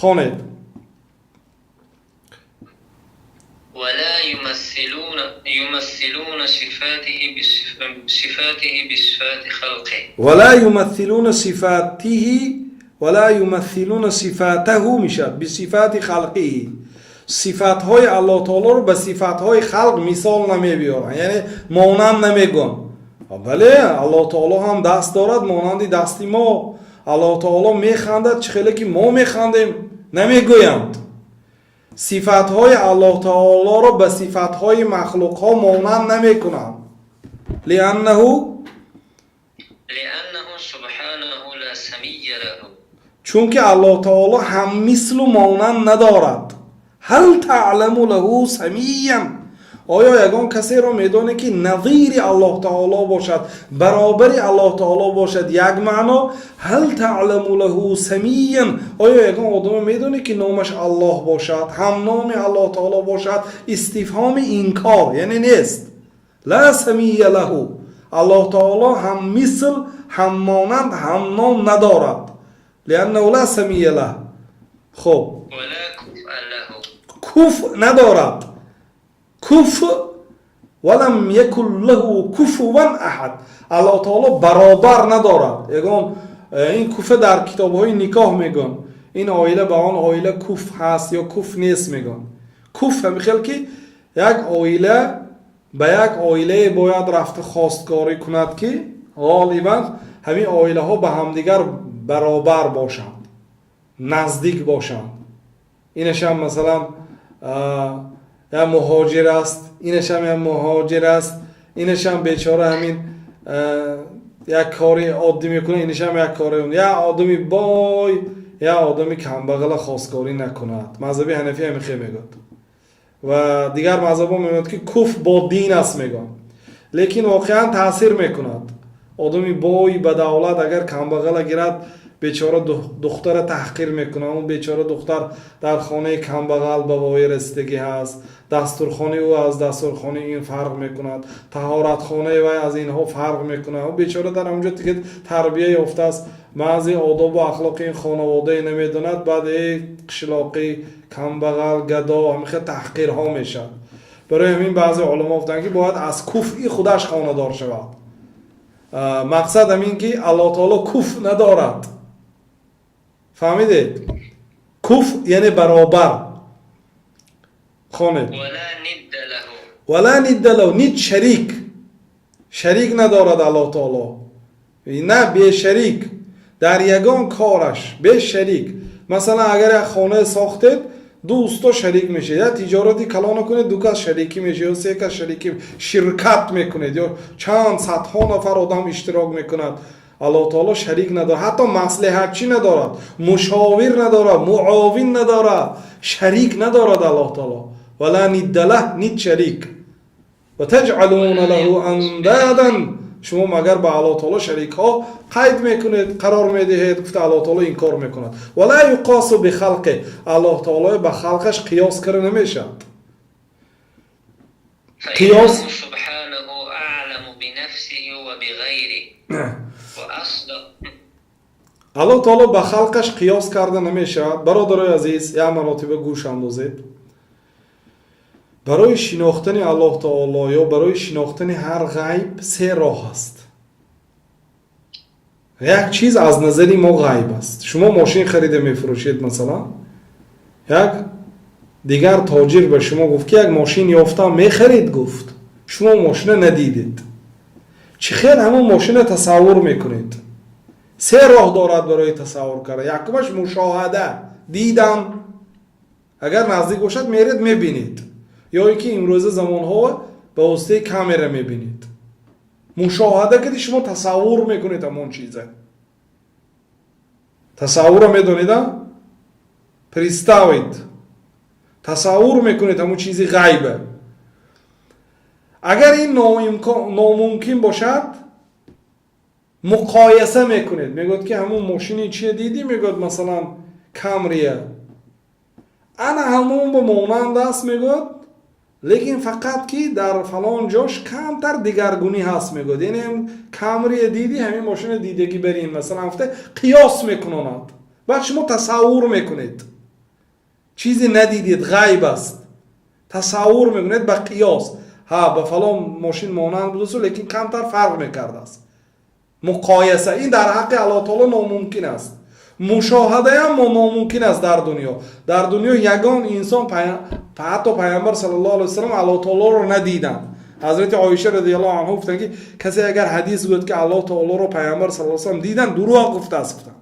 Хонед. ولا يمثلون صفاته بصفات خلقه. ولا يمثلون صفاته، ولا يمثلون صفاته мешавад، بصفات خلقه. Сифатҳои Аллоҳ таолоро ба сифатҳои халқ мисол намебиёранд, яъне монанд намегӯянд. Бале, Аллоҳ таоло ҳам даст дорад монанди дасти мо, Аллоҳ таоло механдад чӣ хеле ки мо механдем, намегӯянд. Сифатҳои Аллоҳ таолоро ба сифатҳои махлуқҳо монанд намекунанд. لأنه لأنه سبحانه لا سمي له. Чунки Аллоҳ таоло ҳаммислу монанд надорад. هل تعلم له سميا. Оё ягон касеро медоне, ки назири Аллоҳ таоло бошад, баробари Аллоҳ таоло бошад? Як маъно: هل تعلم له سميا. Оё ягон одаме медоне, ки номаш Аллоҳ бошад, ҳамноми Аллоҳ таоло бошад? Истифҳоми инкор, яъне нест. لا سمي له. Аллоҳ таоло ҳам мисл, ҳаммонанд, ҳамном надорад. لأنه لا سمي له. Хуб. ولا كفء له. Куф надорад. Куф: ولم يكن له كفوا أحد. Аллоҳ таоло баробар надорад ягон. Ин куфа дар китобҳои никоҳ мегӯн, ин оила ба он оила куф ҳаст ё куф нест мегӯн. Куф ҳамин хел ки як оила ба як оилае бояд рафта хостгорӣ кунад, ки ғолибан ҳамин оилаҳо ба ҳамдигар баробар бошанд, наздик бошанд. Инашам, масалан, як муҳоҷир аст, инашам як муҳоҷир аст, инашам бечора ҳамин як кори оддӣ мекунад, инашам як кори. Як одами бой як одами камбағала хостгорӣ накунад. Мазҳаби ҳанафӣ ҳамин хел мегӯяд ва дигар мазҳабҳо мегӯяд, ки куф бо дин аст мегӯянд. Лекин воқеан таъсир мекунад. Одами бой, ба давлат агар камбағала гирад, бечора духтара таҳқир мекунад. Он бечора духтар дар хонаи камбағал ба воя расидагӣ ҳаст, дастурхонаи ӯ аз дастурхонаи ин фарқ мекунад, таҳоратхонаи вай аз инҳо фарқ мекунад. Ӯ бечора дар ҳамонҷо тиги тарбия ёфтааст, баъзе одобу ахлоқи ин хонаводае намедонад. Баъд э қишлоқӣ, камбағал, гадо, ҳамин хел таҳқирҳо мешавад. Барои ҳамин баъзе уламо гуфтанд, ки бояд аз куфъи худаш хонадор шавад. Мақсад ҳамин, ки Аллоҳ таоло куф надорад. Фаҳмидед? Куф яъне баробар. Хонед. ولا ند له. ولا ند له. Нид шарик, шарик надорад Аллоҳ таоло, на бешарик, дар ягон кораш бешарик. Масалан, агар як хона сохтед, ду усто шарик мешавед, як тиҷорати калона кунед, ду кас шарикӣ мешавед ё се кас шарикӣ, ширкат мекунед ё чанд садҳо нафар одам иштирок мекунад. Аллоҳ таоло шарик надорад, ҳатто маслиҳатчӣ надорад, мушовир надорад, муовин надорад, шарик надорад Аллоҳ таоло. ولا ند له, нид шарик. وتجعلون له أندادا. Шумо магар ба Аллоҳ таоло шарикҳо қайд мекунед, қарор медиҳед, гуфта Аллоҳ таоло инкор мекунад. ولا يقاس بخلقه. Аллоҳ таоло ба халқаш қиёс карда намешавад. فإنه سبحانه أعلم بنفسه وبغيره وأصدق. Аллоҳ таоло ба халқаш қиёс карда намешавад. Бародарои азиз, як маротиба гӯш андозед. Барои шинохтани Аллоҳ таоло ё барои шинохтани ҳар ғайб се роҳ аст. Як чиз аз назари мо ғайб аст. Шумо мошин харида мефурӯшед, масалан, як дигар тоҷир ба шумо гуфт, ки як мошин ёфтам, мехарид, гуфт. Шумо мошина надидед, чӣ хел ҳамон мошина тасаввур мекунед? Се роҳ дорад барои тасаввур кардан. Якумаш мушоҳада, дидан. Агар наздик бошад, меред, мебинед, ё ин ки имрӯза замонҳо ба воситаи камера мебинед. Мушоҳада кардӣ, шумо тасаввур мекунед ҳамон чиза. Тасаввурро медонеда, представить, тасаввур мекунед ҳамон чизи ғайба. Агар ин номумкин бошад, муқояса мекунед. Мегӯяд, ки ҳамон мошини чия дидӣ, мегӯяд, масалан, Камрия, ана ҳамон ба монанд аст, мегӯяд, лекин фақат ки дар фалон ҷош камтар дигаргунӣ ҳаст, мегӯяд. Яъне Камрия дидӣ, ҳамин мошина дидагӣ барин, масалан, гуфта қиёс мекунонад. Баъд шумо тасаввур мекунед. Чизе надидед, ғайб аст, тасаввур мекунед ба қиёс. Ҳа, ба фалон мошин монанд будасу, лекин камтар фарқ мекардааст. Муқояса ин дар ҳаққи Аллоҳ таоло номумкин аст. Мушоҳадаам номумкин аст дар дунё. Дар дунё ягон инсон, ҳатто Пайғамбар саллаллоҳу алайҳи васаллам, Аллоҳ таолоро надиданд. Ҳазрати Оиша радиаллоҳу анҳу гуфтанд, ки касе агар ҳадис гӯяд, ки Аллоҳ таолоро Пайғамбар саллаллоҳу васаллам диданд, дурӯғ гуфтааст, гуфтанд.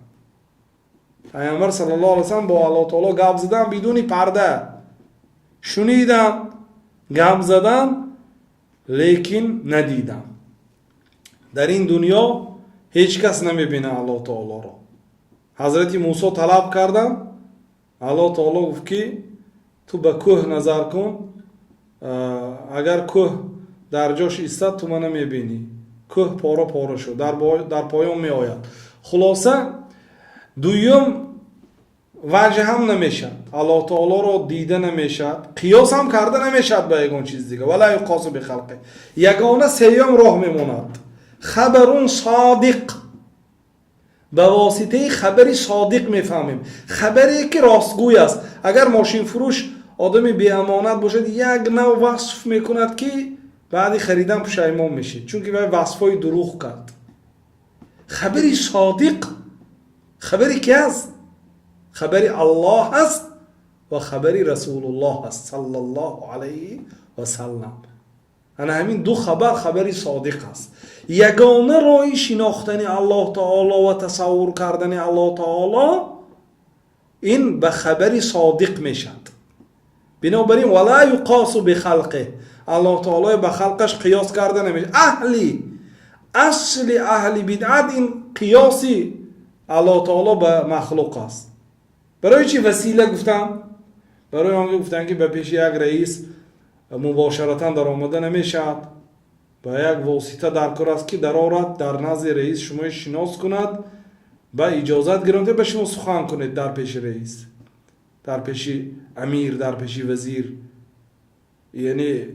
Пайғамбар саллаллоҳу алайҳи васаллам бо Аллоҳ таоло гап задан, бидуни парда шунидам, гап задан, лекин надидам. Дар ин дунё ҳеҷ кас намебина Аллоҳ таолоро. Ҳазрати Мусо талаб карданд, Аллоҳ таоло гуфт, ки ту ба кӯҳ назар кун, агар кӯҳ дар ҷош истад, ту мана мебинӣ. Кӯҳ пора пора шуд, дар поён меояд. Хулоса, дуюм ваҷҳ ҳам намешавад, Аллоҳ таолоро дида намешавад, қиёс ҳам карда намешавад ба ягон чиз дига. ولا يقاس بخلقه. Ягона сеюм роҳ мемонад: خبر صادق. Ба воситаи хабари содиқ мефаҳмем, хабаре ки ростгӯй аст. Агар мошинфурӯш одами беамонат бошад, як нав васф мекунад, ки баъди харидан пушаймон мешид, чунки вай васфҳои дурӯғ кард. Хабари содиқ хабари ки аст? Хабари Аллоҳ аст ва хабари Расулуллоҳ аст саллаллоҳу алайҳи васаллам. Ана ҳамин ду хабар хабари содиқ аст. Ягона роҳи шинохтани Аллоҳ таоло ва тасаввур кардани Аллоҳ таоло ин ба хабари содиқ мешавад. Бинобар ин ولا يقاس بخلقه. Аллоҳ таоло ба халқаш қиёс карда намешавад. Аҳли асли, аҳли бидъат, ин қиёси Аллоҳ таоло ба махлуқ аст. Барои чӣ васила гуфтам? Барои он ки гуфтанд, ки ба пеши як раис мубошаратан даромада намешавад, ба як восита дар кор аст, ки дарорад, дар назди раис шумои шинос кунад, ба иҷозат гиронда ба шумо сухан кунед дар пеши раис, дар пеши амир, дар пеши вазир. Яъне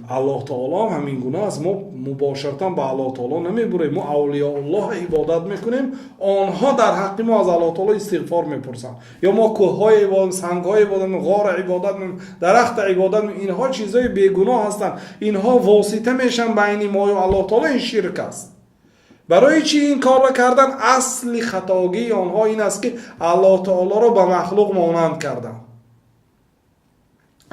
Аллоҳ таоло ҳам ҳамин гуна аст. Мо мубошаратан ба Аллоҳ таоло намебурем, мо авлиёуллоҳ ибодат мекунем, онҳо дар ҳаққи мо аз Аллоҳ таоло истиғфор мепурсанд. Ё мо кӯҳҳои ибодат, сангҳои ибодат, ғора ибодат, дарахта ибодат. Инҳо чизҳои бегуноҳ ҳастанд, инҳо восита мешаванд байни мою Аллоҳ таоло. Ин ширк аст. Барои чӣ ин корро кардан? Асли хатогии онҳо ин аст, ки Аллоҳ таолоро ба махлуқ монанд карданд.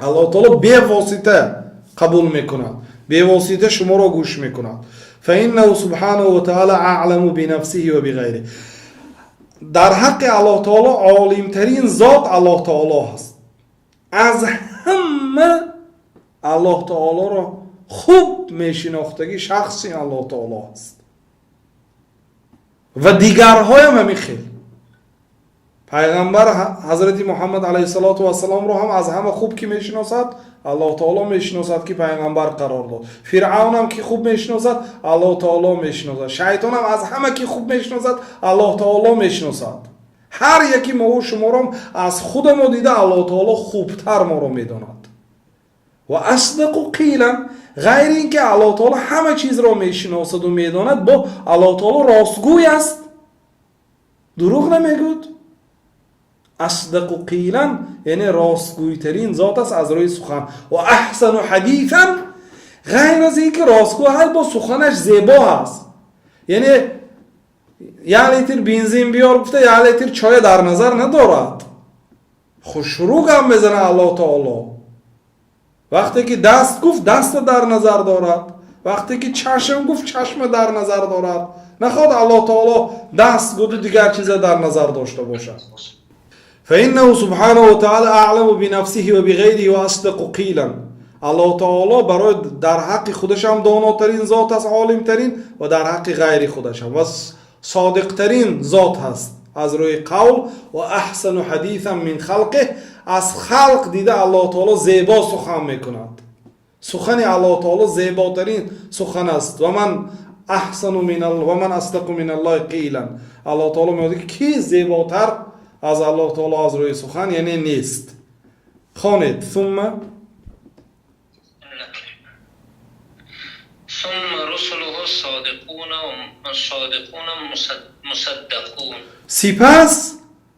Аллоҳ таоло бевосита Қабул мекунад, бевосита шуморо гӯш мекунад. فإنه سبحانه وتعالى أعلم بنفسه وبغيره. Дар ҳаққи Аллоҳ таоло олимтарин зот Аллоҳ таоло ҳаст. Аз ҳама Аллоҳ таолоро хуб мешинохтагӣ шахси Аллоҳ таоло ҳаст ва дигарҳоям ҳамин хел. Пайғамбар ҳазрати Муҳаммад алайҳиссалоту вассаломро ҳам аз ҳама хуб ки мешиносад? Аллоҳ таоло мешиносад, ки пайғамбар қарор дод. Фиръавнам ки хуб мешиносад? Аллоҳ таоло мешиносад. Шайтонам аз ҳама ки хуб мешиносад? Аллоҳ таоло мешиносад. Ҳар яки мову шуморо аз худамо дида Аллоҳ таоло хубтар моро медонад. وأصدق قيلا. Ғайри ин ки Аллоҳ таоло ҳама чизро мешиносаду медонад, бо Аллоҳ таоло ростгӯй аст, дурӯғ намегӯд. أصدق قيلا, яъне ростгӯйтарин зот аст аз рӯи сухан. وأحسن حديثا. Ғайр аз ин ки ростгӯ ҳаст, бо суханаш зебо ҳаст. Яъне як литр бензин биёр гуфта, як литр чоя дар назар надорад. Хушрӯ гап мезана Аллоҳ таоло. Вақте ки даст гуфт, даста дар назар дорад, вақте ки чашм гуфт, чашма дар назар дорад. Нахоҳад Аллоҳ таоло даст гуду дигар чиза дар назар дошта бошад. فإنه سبحانه وتعالى أعلم بنفسه وبغيره وأصدق قيلا. Аллоҳ таоло барои дар ҳаққи худашам донотарин зот аст, олимтарин, ва дар ҳаққи ғайри худашам, ва содиқтарин зот ҳаст аз рӯи қавл. وأحسن حديثا من خلقه. Аз халқ дида Аллоҳ таоло зебо сухан мекунад. Сухани Аллоҳ таоло зеботарин сухан аст. ومن أحسن ومن أصدق من الله قيلا. Аллоҳ таоло мегӯяд, ки ки зеботар аз Аллоҳ таоло аз рӯи сухан, яъне, нест. Хонед. ثم ثم رسله الصادقون الصادقون مصدقون. Сипас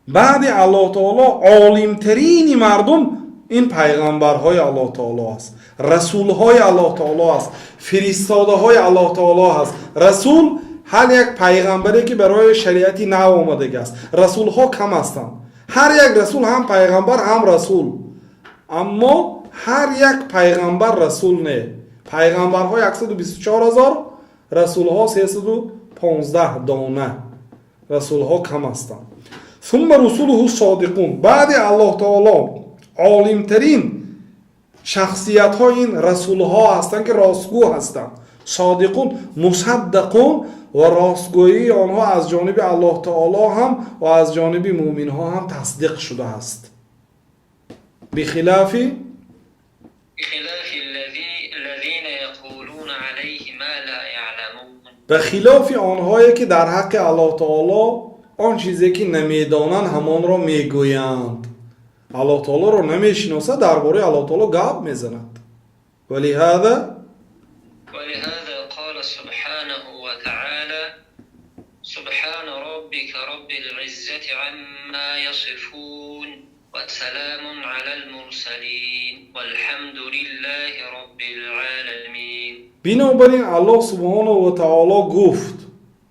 баъди Аллоҳ таоло олимтарини мардум ин пайғамбарҳои Аллоҳ таоло аст, расулҳои Аллоҳ таоло аст, фиристодаҳои Аллоҳ таоло аст. Расул ҳар як пайғамбаре, ки барои шариати нав омадагӣ аст. Расулҳо кам ҳастанд. Ҳар як расул ҳам пайғамбар, ҳам расул, аммо ҳар як пайғамбар расул не. Пайғамбарҳо 124 ҳазор, расулҳо 315 дона. Расулҳо кам ҳастанд. ثم رسله الصادقون. Баъди Аллоҳ таоло олимтарин шахсиятҳо ин расулҳо ҳастанд, ки ростгӯ ҳастанд. صادقون مصدقون. Ва ростгӯии онҳо аз ҷониби Аллоҳ таоло ҳам ва аз ҷониби муъминҳо ҳам тасдиқ шудааст. بخلاف بخلاف الذين يقولون عليه ما لا يعلمون. Ба хилофи онҳое, ки дар ҳаққи Аллоҳ таоло он чизе ки намедонанд, ҳамонро мегӯянд. Аллоҳ таолоро намешиносад, дар бораи Аллоҳ таоло гап мезанад. ولهذا ولهذا قال سبحانه وتعالى: سبحان ربك رب العزة عما يصفون وسلام على المرسلين والحمد لله رب العالمين. Бинобар ин Аллоҳ سبحانه وتعالى гуфт.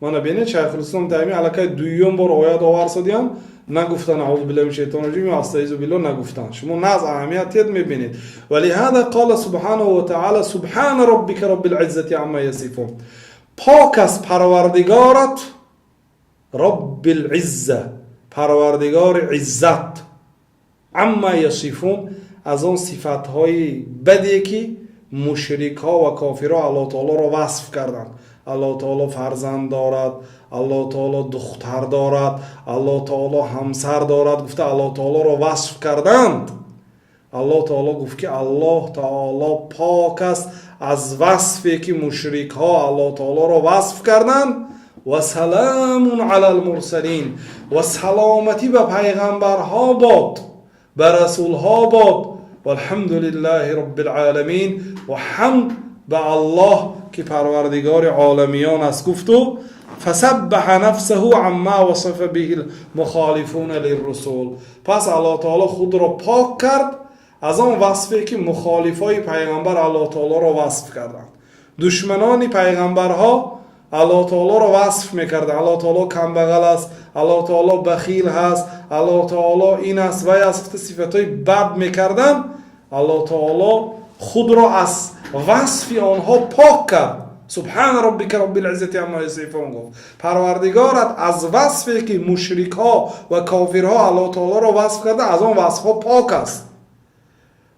Мана бинед, Шайхулислом Тайми аллакай дуюм бор оят оварсадиям, нагуфтан أعوذ بالله من الشيطان الرجيم, أستعيذ بالله нагуфтан. Шумо наз аҳамият тед, мебинед. ولهذا قال سبحانه وتعالى: سبحان ربك رب العزة عما يصفون. Пок аст Парвардигорат, رب العزة, Парвардигори иззат, عما يصفون, аз он сифатҳои баде, ки мушрикҳо ва кофирҳо Аллоҳ таолоро васф карданд. Аллоҳ таоло фарзанд дорад, Аллоҳ таоло духтар дорад, Аллоҳ таоло ҳамсар дорад гуфта, Аллоҳ таолоро васф карданд. Аллоҳ таоло гуфт, ки Аллоҳ таоло пок аст аз васфе, ки мушрикҳо Аллоҳ таолоро васф карданд. وسلام على المرسلين. Ва саломатӣ ба пайғамбарҳо бод, ба расулҳо бод. والحمد لله رب العالمين. Ва ҳамд ба Аллоҳ, ки Парвардигори оламиён аст, гуфту. فسبح نفسه عما وصف به المخالفون للرسل. Пас Аллоҳ таоло худро пок кард аз он васфе, ки мухолифои пайғамбар Аллоҳ таолоро васф карданд. Душманони пайғамбарҳо Аллоҳ таолоро васф мекарданд: Аллоҳ таоло камбағал аст, Аллоҳ таоло бахил ҳаст, Аллоҳ таоло ин аст, вай аст, гуфта, сифатҳои бад мекарданд. Аллоҳ таоло худро аз васфи онҳо пок кард. Субҳана роббика роббил иззати амма ясифун гуфт. Парвардигорат аз васфе ки мушрикҳо ва кофирҳо Аллоҳ таолоро васф карда, аз он васфҳо пок аст.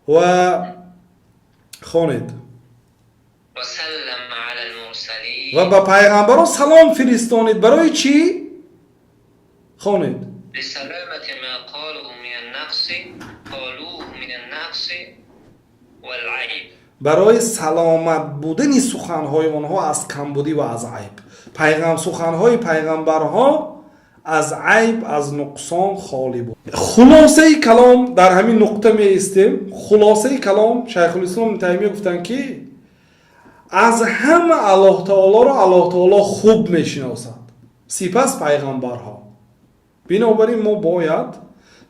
Ва хонед. وسلم على المرسلين. Ва ба пайғамбарон салом фиристонид. Барои чӣ? Хонед. لسلامة ما قالوا من النقص قالوه من النقص والعيب. Барои саломат будани суханҳои онҳо аз камбудӣ ва аз айб. Пайғам суханҳои пайғамбарҳо аз айб, аз нуқсон холӣ буд. Хулосаи калом, дар ҳамин нуқта меистем. Хулосаи калом, Шайхулислом Ибн Таймия гуфтанд, ки аз ҳама Аллоҳ таолоро Аллоҳ таоло хуб мешиносад, сипас пайғамбарҳо. Бинобар ин мо бояд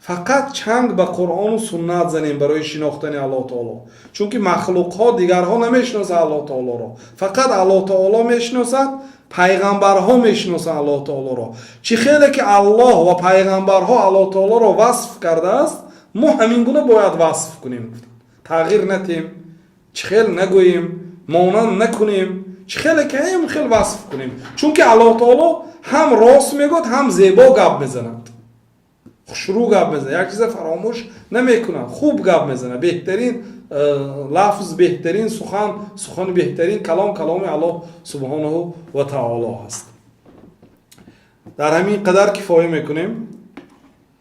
фақат чанг ба Қуръону суннат занем барои шинохтани Аллоҳ таоло, чунки махлуқҳо, дигарҳо намешиносад Аллоҳ таолоро, фақат Аллоҳ таоло мешиносад, пайғамбарҳо мешиносанд Аллоҳ таолоро. Чӣ хеле ки Аллоҳ ва пайғамбарҳо Аллоҳ таолоро васф кардааст, мо ҳамин гуна бояд васф кунем, тағйир натем, чӣ хел нагӯем, монанд накунем, чӣ хеле ки ҳам хел васф кунем, чунки Аллоҳ таоло ҳам рост мегӯяд, ҳам зебо гап мезанад, хушрӯ гап мезанад, як чиза фаромӯш намекунад, хуб гап мезанад. Беҳтарин лафз, беҳтарин сухан, сухани беҳтарин, калом, каломи Аллоҳ субҳонаҳу ва таоло ҳаст. Дар ҳамин қадар кифоя мекунем.